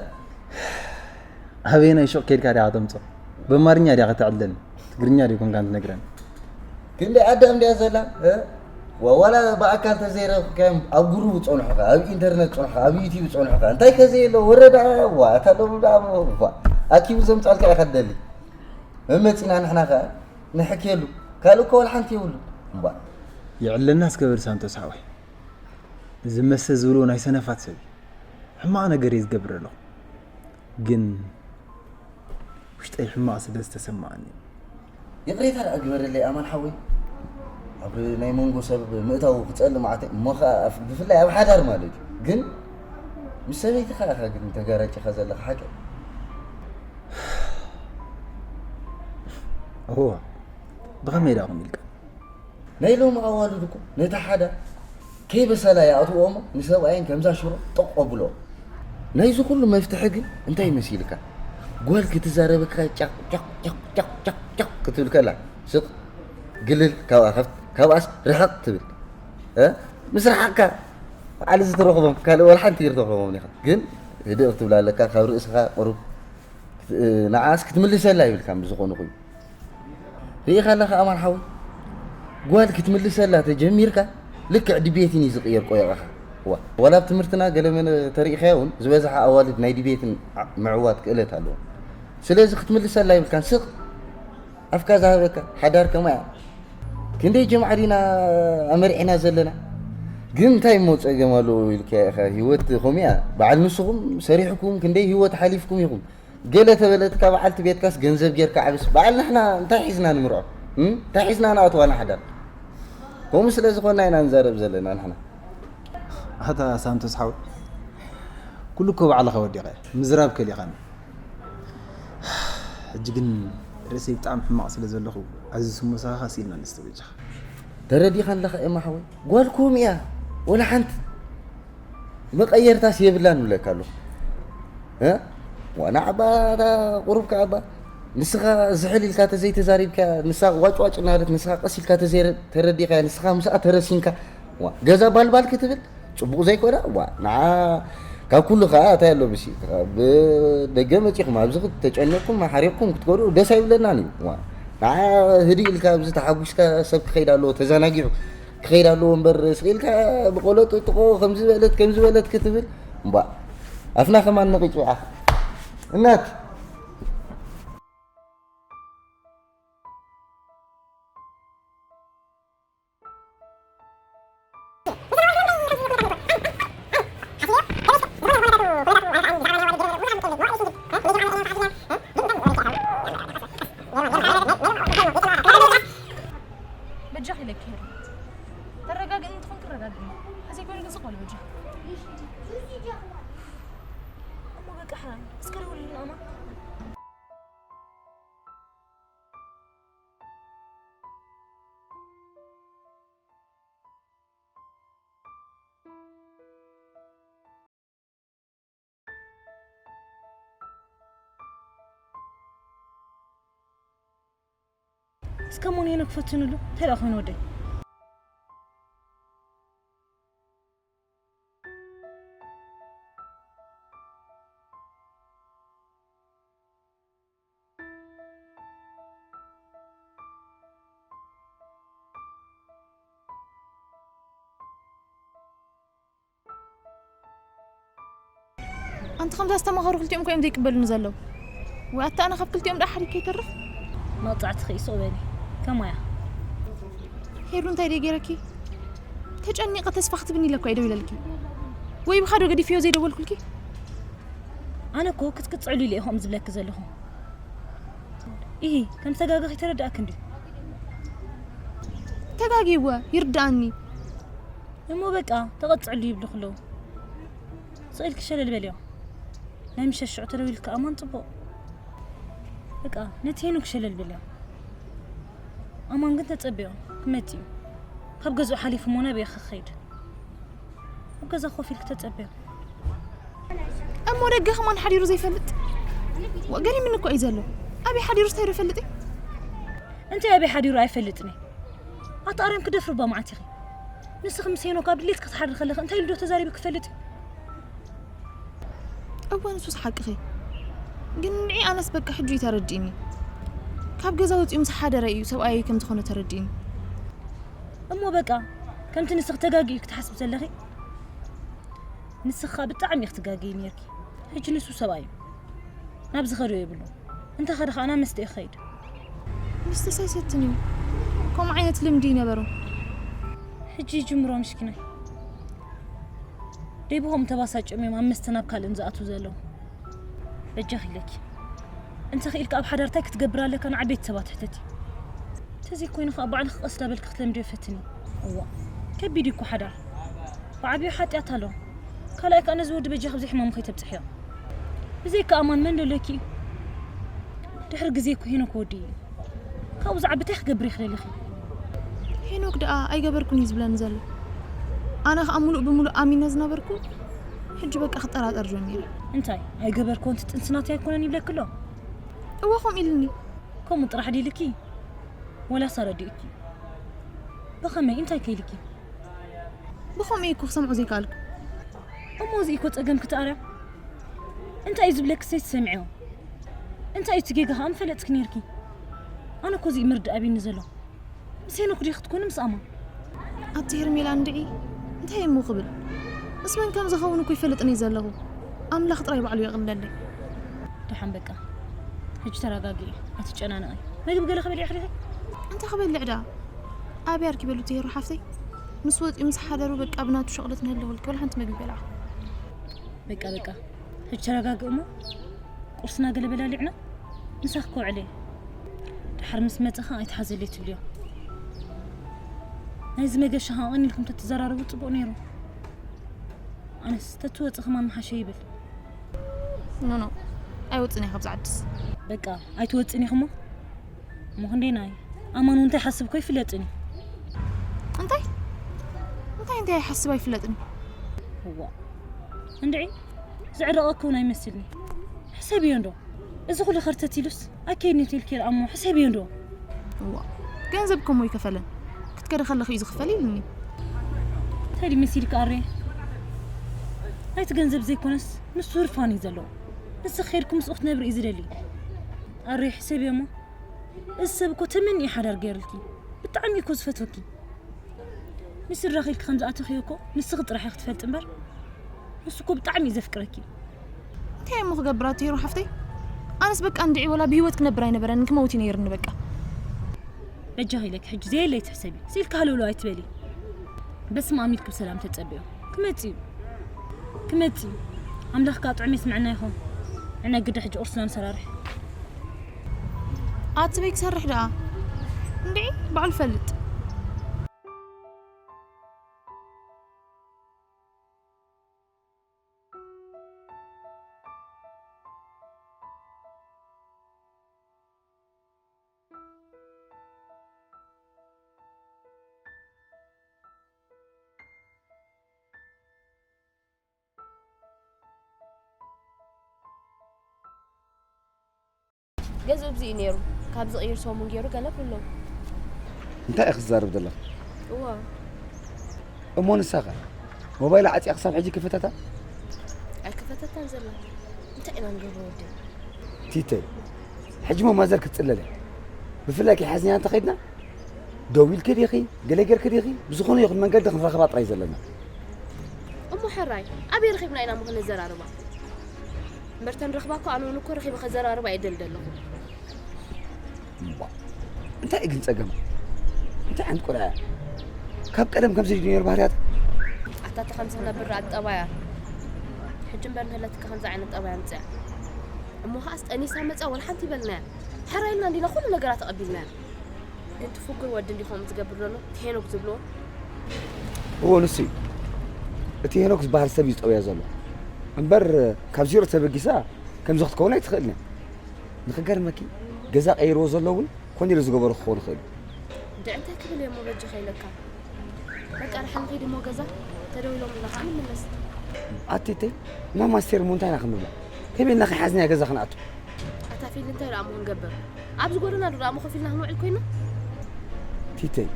ኣበየናይ ሹቕ ኬድካ ዲኻ ተምፅኦ? በማርኛ ዲኻ ከተዕልለኒ? ትግርኛ ዶ ይኮንካ ትነግረኒ? ክንደይ ኣዳም ድያ ዘላ? እ? ዋ- ዋላ ብኣካል ተዘይረኽብካዮም ኣብ ግሩብ ጸንሑኻ፣ ኣብ ኢንተርነት ጸንሑኻ፣ ኣብ ዩቲብ ጸንሑኻ እንታይ ከዘየሎ ወረዳ ዋ እታ ሎሚ ደኣ ዋ ኣኪቡ ዘምጻልካ ኢኻ ትደሊ። መመጺና ንሕና ከኣ ንሕክየሉ ካልእ እኮ ወላ ሓንቲ የብሉ። እምባ ይዕለና እስከ በል ሳንቶስ ሓወይ። እዚ መስተ ዝብሎ ናይ ሰነፋት ሰብ እዩ። ሕማቕ ነገር እየ ዝገብር ኣለኹ። ግን ውሽጠይ ሕማቕ ስለ ዝተሰማዓኒ። ይቕሬታ ደኣ ግበረለይ ኣማን ሓወይ። ኣብ ናይ መንጎ ሰብ ምእታው ክጸልእ መዓት እሞ ኸኣ ኣብ- ብፍላይ ኣብ ሓዳር ማለት እዩ። ግን ምስ ሰበይትኻ ኢኻ ግን ተጋራጭኻ ዘለኻ ሓቂ። እወ፣ ብኸመይ ደኣ ከምኡ ኢልካ? ናይ ሎሚ ኣዋልድ እኮ ነቲ ሓዳር ከይበሰላ ይኣትዎ እሞ ንሰብኣየን ከምዛ ሽሮ ጠቕ ኣብልኦ። ናይዚ ኩሉ መፍትሒ ግን እንታይ መሲልካ? ጓል ክትዛረበካ ጫቕ ጫቕ ጫቕ ጫቕ ጫቕ ክትብል ከላ ስቕ ግልል ካብኣ ከፍት ካብኣስ ርሕቕ ትብል እ? ምስ ረሓቕካ ባዕሊ ዝተረኽቦም ካልእ ወላ ሓንቲ ይርተኽቦም ኢኻ። ግን ህድእ ክትብል ኣለካ ካብ ርእስኻ ቁሩብ ንዓስ ክትምልሰላ ይብልካ ምስ ዝኾነ ኮይኑ ርኢኻ ኣለኻ ኣማን ሓወይ ጓል ክትምልሰላ ተጀሚርካ ልክዕ ድቤትን እዩ ዝቕየር ቆየቐኻ ዋ ዋላ ኣብ ትምህርትና ገለመለ ተሪኢኻዮ እውን ዝበዝሓ ኣዋልድ ናይ ድቤትን ምዕዋት ክእለት ኣለዎ ስለዚ ክትምልሰላ ይብልካን ስቕ ኣፍካ ዝሃበካ ሓዳር ከማያ ክንደይ ጀምዓ ዲና ኣመርዒና ዘለና ግን እንታይ እሞ ፀገም ኣለዎ ኢልካ ኢኻ ህይወት ከምኡ እያ በዓል ንስኹም ሰሪሕኩም ክንደይ ህይወት ሓሊፍኩም ኢኹም ገለ ተበለትካ በዓልቲ ቤትካስ ገንዘብ ጌርካ ዓብስ በዓል ንሕና እንታይ ሒዝና ንምርዖ እንታይ ሒዝና ንኣትዋ ንሓዳር ከምኡ ስለ ዝኾንና ኢና ንዛረብ ዘለና ንሕና ኣታ ሳንቶስ ሓወይ ኩሉ እኮ ባዕልኻ ወዲቐ ምዝራብ ከሊኻኒ ሕጂ ግን ርእሰይ ብጣዕሚ ሕማቕ ስለ ዘለኹ ኣዚ ስሙሳኻ ስኢልና ንስተ በጃኻ ተረዲኻ ኣለኻ ኤማ ሓወይ ጓል ኮም እያ ወላ ሓንቲ መቐየርታስ የብላን እብለካ ኣለኹ እ? ዋና ዓባ እታ ቁሩብ ከዓባ ንስኻ ዝሕል ኢልካ ተዘይተዛሪብካ ንሳ ዋጭዋጭ እናበለት ንስኻ ቀስ ኢልካ ተዘይረ- ተረዲኻያ ንስኻ ምስኣ ተረሲንካ ዋ፣ ገዛ ባልባል ክትብል ፅቡቕ ዘይኮነ ዋ ንዓ ካብ ኩሉ ከዓ እንታይ ኣሎ ብሲ ብ- ደገ መፂኹም ኣብዚ ክት- ተጨኒቕኩም ሓሪቕኩም ክትከዱ ደስ ኣይብለናን እዩ ዋ ንዓ ህድእ ኢልካ ኣብዚ ተሓጒስካ ሰብ ክኸይድ ኣለዎ ተዘናጊዑ ክኸይድ ኣለዎ እምበር ስቕ ኢልካ ብቆሎ ጥጥቆ ከምዚ በለት ከምዚ በለት ክትብል እምባ ኣፍና ከማን ነቒጭ ይዓኽ እናት በጃኺ ኢለኪ ሄርሜት ተረጋግእኒ እንተኾንኪ ረጋግእኒ። ተዘይኮይኑ ግን ስቕ በሊ በጃኺ። እሞ በቃ ሕራይ እስከ ደውልልና ኣማ። እስከ ሞን ሄኖክ ፈትንሉ እንታይ ደኣ ኮይኑ ወደይ ኣንቲ ከምዛ ዝተማኸሩ ክልቲኦም ኮይኖም ዘይቅበሉኒ ዘለዉ ወይ ኣታ ኣነ ካብ ክልቲኦም ደኣ ሓዲግ ከይተርፍ መቕፃዕቲ ኸይሶ በሊ ከማያ ሄሉ እንታይ ደይ ገይረኪ ተጨኒቐ ተስፋ ክትብኒ ኢለ እኳ ይደው ኢለልኪ ወይ ብኻዶ ገዲፍዮ ዘይደወልኩልኪ ኣነ እኮ ክትቅፅዕሉ ኢለ ኢኹም ዝብለኪ ዘለኹ ኢሂ ከም ዝተጋገኺ ተረዳእኪ እንድዩ ተጋጊወ ይርዳእኒ እሞ በቃ ተቐፅዕሉ ይብልኹ ኣለዉ ኢልኪ ሸለል በልዮ። ናይ ምሸት ሽዑ ተደዊልካ ኣማን ጽቡቕ። በቃ ነቲ ሄኖክ ሸለል በልዮ። ኣማን ግን ተጸበዮ። ክመጽእ እዩ። ካብ ገዝኡ ሓሊፉ እሞ ናበይ ክኸይድ? ኣብ ገዛ ኮፍ ኢልኪ ተጸበዮ። እሞ ደገ ከማን ሓዲሩ ዘይፈልጥ? ወ-፣ ገሪምኒ እኮ እዩ ዘሎ። ኣበይ ሓዲሩ እንታይ ዶ ፈልጥ? እንታይ ኣበይ ሓዲሩ ኣይፈልጥን እየ። ኣታ ኣርያም ክደፍር እባ መዓት ኢኺ። ንስኺ ምስ ሄኖክ ኣብ ድሌት ክትሓድሪ ከለኺ እንታይ ኢሉ ዶ ተዛሪቡ ክፈልጥ እዩ? እወ ንሱስ ሓቅኺ። ግን ንዒ ኣነስ በቃ ሕጂ እዩ ተረዲእኒ። ካብ ገዛ ወፂኡ ምስ ሓደረ እዩ ሰብኣየይ ከም ዝኾነ ተረዲእኒ። እሞ በቃ ከምቲ ንስኺ ተጋጊኡ ክትሓስብ ዘለኺ ንስኻ ብጣዕሚ ኢኺ ትጋገይ ነርኪ። ሕጂ ንሱ ሰብኣይ እዩ። ናብ ዝኸዶ የብሉ። እንተ ኸደ ኸዓ ናብ መስተ እዩ ክኸይድ። መስተ ሳይሰትን እዩ። ከምኡ ዓይነት ልምዲ ይነበሩ። ሕጂ ይጅምሮ ምስኪናይ። ደይብኹም ተባሳጭም እዮም ኣብ መስተ ናብ ካልእን ዝኣትዉ ዘለዉ። በጃኺ ኢለኪ። እንተ ኽኢልኪ ኣብ ሓዳር እንታይ ክትገብር ኣለካ ንዓበይቲ ሰባት ሕተቲ። ተዘይኮይኑ ኸዓ ባዕልኺ ቀስ ዳበልኪ ክትለምድዮ ፈትኒ። እዋ፣ ከቢድ እዩ እኮ ሓዳር። ብዓብዩ ሓጢኣት ኣሎ። ካልኣይ ከኣ ነዚ ወዲ በጃኺ ብዘይ ሕማሙ ከይተብጽሕዮ። ብዘይካ ኣማን መን ዶ ኣለኪ እዩ? ድሕሪ ግዜ እኮ ሄኖክ ወዲ እዩ። ካብኡ ዝዓቢ እንታይ ክገብር ይኽእል ኢኺ? ሄኖክ ደኣ ኣይገበርኩን እዩ ዝብለኒ ዘሎ። ኣነ ኸኣ ሙሉእ ብሙሉእ ኣሚነ ዝነበርኩ ሕጂ በቃ ክጠራጠር ጀሚረ። እንታይ ኣይገበርኩን፣ እቲ ጥንሲ ናተይ ኣይኮነን ይብለኪ ኣሎ? እወ ከምኡ ኢሉኒ። ከምኡ ጥራሕ ድዩ ኢልኪ? ወላስ ኣረዲኡኪ? ብኸመይ እንታይ ከ ኢልኪ? ብኸመይ እኮ ክሰምዖ ዘይከኣልኩ? እሞ እዚ እኮ ጸገምኪ እቲ ኣርያም። እንታይ እዩ ዝብለኪ ሰይትሰምዕዮ? እንታይ እዩ እቲ ጌጋ ኸኣ ምፈለጥኪ ነይርኪ? ኣነ እኮ እዚ እዩ ምርዳእ ኣብይኒ ዘሎ። ምስ ሄኖክ ድዩ ክትኮኒ ምስ ኣማ? ኣቲ ሄርሜላ እንድዒ እንታይ እሞ ክብል? ምስ መን ከም ዝኸውን እኮ ይፈልጥን እየ ዘለኹ። ኣምላኽ ጥራይ ባዕሉ የቕልለለይ። ደሓን በቃ ሕጂ ተረጋግኢ፣ ኣትጨናነቒ። ምግቢ ገለ ክበልዒ ኢኺ ዲኺ? እንታይ ክበልዕ ደኣ? ኣበይ ኣርኪ በሉ እቲ ሄሩ ሓፍተይ? ምስ ወፂኡ ምስ ሓደሩ በቃ ብናቱ ሸቕለት ንህልወልኪ ወላ ሓንቲ ምግቢ በልዓ። በቃ በቃ ሕጂ ተረጋግእ እሞ ቁርስና ገለ በላሊዕና ምሳኺ ከውዕል እየ። ድሓር ምስ መጸ ኸኣ ኣይትሓዘለይ ትብልዮ። ናይዚ መገሻ ኸኣ ቀኒልኩም ተትዘራረቡ ጽቡቕ ነይሩ። ኣነስ ተትወጽእ ኸማን ምሓሸ ይብል። ኖ ኖ ኣይወጽእን እየ ካብዚ ዓድስ። በቃ ኣይትወጽእን ኢኹሞ? እሞ ክንደይ ናይ ኣማን እውን እንታይ ሓስብ እኮ ይፍለጥን እዩ። እንታይ እንታይ እንታይ ሓስብ ኣይፍለጥን እዩ። እዋ እንድዒ ዝዕረቐ ክውን ኣይመስልኒ። ሕሰብዮ እንዶ እዚ ኩሉ ከርተት ኢሉስ ኣከይድኒ ትብል ከይር ኣሞ ሕሰብዮ እንዶ። እዋ ገንዘብ ከምኡ ይከፈለን ክትከደ ከለኺ እዩ ዝኽፈል ኢሉኒ። እንታይ ድዩ መሲልካ ኣሬ? ናይቲ ገንዘብ ዘይኮነስ ንሱ ህርፋን እዩ ዘለዎ። ንስኺ ከይድኩ ምስኡ ክትነብሪ እዩ ዝደሊ። ኣሬ ሕሰብዮ እሞ እዚ ሰብ እኮ ተመኒኡ ሓዳር ገይርልኪ። ብጣዕሚ እኮ ዝፈትወኪ። ንስድራኺ ኢልኪ ከም ዝኣተኽዮ እኮ ንስኺ ጥራሕ ኢኺ ትፈልጢ እምበር ንሱ እኮ ብጣዕሚ እዩ ዘፍቅረኪ። እንታይ እሞ ክገብር ኣቶ ሄሩ ሓፍተይ? ኣነስ በቃ እንድዒ ወላ ብህይወት ክነብር ኣይነበረን ክመውት እዩ ነይርኒ በቃ። በጃኺ ኢለኪ ሕጂ ዘየለይ ትሕሰቢ። ስኢልኪ ሃለውለው ኣይትበሊ። በስመ ኣብ ኢልኪ ብሰላም ተጸበዮ። ክመጽእ እዩ። ክመጽእ እዩ። ኣምላኽ ከኣ ጥዑም የስምዐና ይኹን። ንዕነ ግደ ሕጂ ቁርስና ንሰራርሕ። ኣቲ በይ ክሰርሕ ደኣ። እንድዒ ባዕሉ ፈልጥ። ገዝኡ ብዚ እዩ ነይሩ። ካብ ዝቕይር ሰሙን ገይሩ ገለ ብሎ። እንታይ ኢኺ ትዛረብ ዘለኺ? እዋ። እሞ ንሳኸ ሞባይል ዓፂያ ክሳብ ሕጂ ከፈተታ? ኣይከፈተታን ዘላ። እንታይ ኢና ንገብሮ ወደይ? ቲተይ፣ ሕጂ ሞ ማዘር ክትፅለል እያ። ብፍላይ ከይሓዝንያ እንተኸይድና ደዊልኪ ዲኺ፣ ገለ ጌርኪ ዲኺ፣ ብዝኾነ ይኹን መንገዲ ክንረኽባ ጥራይ ዘለና። እሞ ሕራይ ኣበይ ረኺብና ኢና እሞ ክነዘራርባ? እምበር ተንረኽባ እኮ ኣነ እውን እኮ ረኺበ ከዘራርባ እየ ደልደለኹ። እምቧ፣ እንታይ እዩ ግን ጸገማ? እንታይ ዓይነት ቆልዓ እያ? ካብ ቀደም ከምዚ ድዩ ነይሩ ባህርያታ? ኣታ እታ ከምዚ ክነብር ኣጠባያ። ሕጂ እምበር ንህለትካ ከምዚ ዓይነት ጠባያ ኣምጽያ። እሞ ኸኣስ ጠኒሳ መጽያ ወላ ሓንቲ ይበልናያ። ሕራይ ኢልና እንዲና ኩሉ ነገራ ተቐቢልናያ። ግን እቲ ፍጉር ወዲ እንዲ ከምኡ ዝገብር ዘሎ፣ እቲ ሄኖክ ዝብሎ። እዎ፣ ንሱ እዩ። እቲ ሄኖክ ዝበሃል ሰብ እዩ ዝጠውያ ዘሎ። እምበር ካብ ዜሮ ተበጊሳ ከምዚ ክትከውን ኣይትኽእልን እያ። ንኽገርመኪ፣ ገዛ ቀይርዎ ዘሎ እውን ኮነ ኢሉ ዝገበሮ ክኸውን ይኽእል እዩ። እንደ እንታይ ክብል እየ እሞ በጃኻ ኢለካ። በቃ ደሓን ንኺድ እሞ ገዛ፣ ተደዊሎምልና ከዓ ንምለስ። ኣቲተይ፣ ማማ ኣስቴር እሞ እንታይ ኢና ክንብላ? ከመይ ኢልና ከይሓዝናያ ገዛ ክንኣቱ? ኣታ ፊል እንታይ ደኣ እሞ ክንገብር? ኣብዚ ጎደና ዶ ደኣ እሞ ኮፍ ኢልና ክንውዕል ኮይና? ቲተይ፣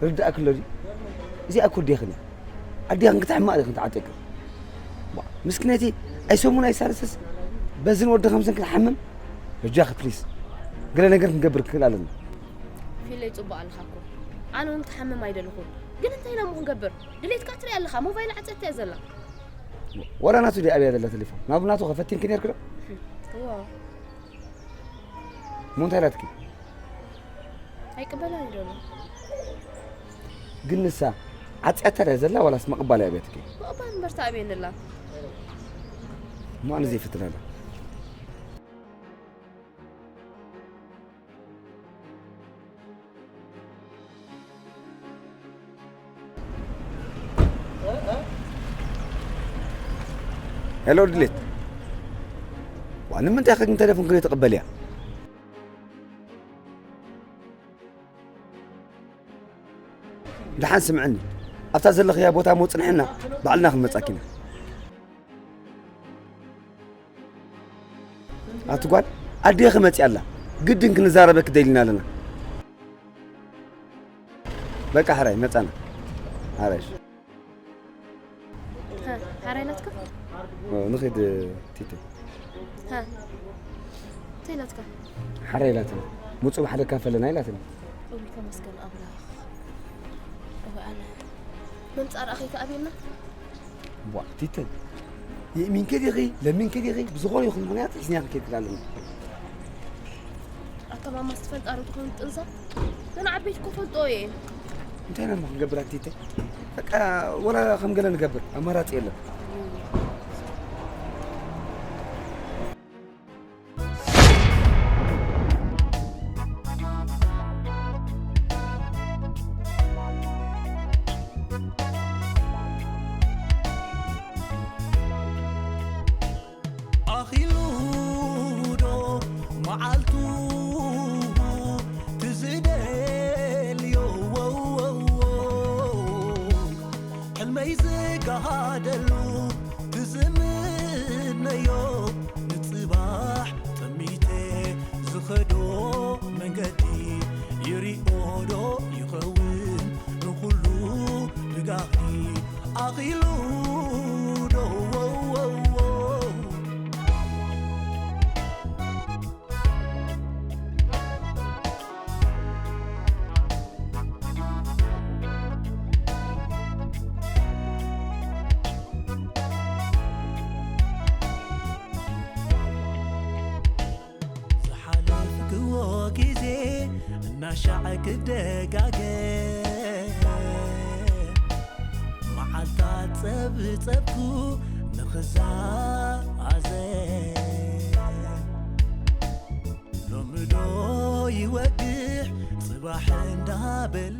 ርዳእኪ ኣሎ ድዩ? እዚኣ እኮ ኣዴኽን እያ። ኣዴኽን ክትሕማቕ ዲኽን ትዓጠቂ? ዋ፣ ምስኪነቲ ኣይሰሙን ኣይሳልስስ በዝን ወዲ ከምዝን ክትሓምም? በጃኺ ፕሊስ፣ ገለ ነገር ክንገብር ክንክእል ኣለና። ፊለይ ጽቡቕ ኣለኻ እኮ። ኣነ እውን ክትሓምም ኣይደለኹን። ግን እንታይ ኢና እሞ ክንገብር? ድሌትካ ትርኢ ኣለኻ፣ ሞባይል ዓጸት እያ ዘላ። ወላ ናቱ ድያ ኣብያ ዘላ ቴሌፎን? ናብ ናቱ ከፈቲንኪ ነርኪ ዶ? እዋ፣ እሞ እንታይ ኢላትኪ? ኣይቅበላን እዩ ደሎ። ግን ንሳ ዓጽያታ ድያ ዘላ ዋላስ ምቕባል እያ ኣብያትኪ? ምቕባል እምበር ተኣብየኒ ኣላ። እሞ ኣነ ዘይፈትን ኣለ። ሄሎ ድሌት፣ ዋ ንምንታይ ከ ግን ቴሌፎን ክደ ተቐበልያ? ደሓን ስምዕኒ፣ ኣብታ ዘለኽያ ቦታ ሞ ጽንሕና ባዕልና ክንመጻኪና። ኣቲ ጓል ኣዴኺ መጺኣ ኣላ፣ ግድን ክንዛረበኪ ደሊና ኣለና። በቃ ሕራይ መጻና። ሕራይ እሺ። ሃ፣ ሓራይ ናትካ? ኦ፣ ንኺድ ቲቲ። ሃ፣ እንታይ ናትካ? ሓራይ ኢላትኒ። ምጹ ብሓደ ካፈለና ኢላትኒ። እውይ ተመስገን ኣምላኽ። እወ ኣነ መምጻእ ረኣኺ ተኣብየና? ቧ ቲተይ፣ የእሚንኪ ዲኺ ለሚንኪ ዲኺ ብዝኾነ ይኹን ምኽንያት ሒዝናያ ክንከይድ ኣለና። ኣከማማ ዝትፈልጣ ዶ ትኸውን ጥንሳ? ግን ዓበይቲ እኮ ፈልጦ እየ። እንታይ ኢና እሞ ክንገብር ኣቲ ቲተይ? በቃ ወላ ከም ገለ ንገብር፣ ኣማራጺ የለን። ኣኺሉ ዶ መዓልቱ ትዝደልዮ ሕልመይ ዝጋሃደሉ ትዝምነዮ ንጽባሕ ጠሚተ ዝኸዶ መንገዲ ይሪኦ ዶ ይኸውን ንኹሉ ብጋህዲ ኣኺሉ ዶ ዝሓለፍክዎ ግዜ እናሻዕ ክደጋገም መዓልታት ጸብጸብኩ ንኽዛዘም ሎሚ ዶ ይወግሕ ጽባሕ እንዳበለ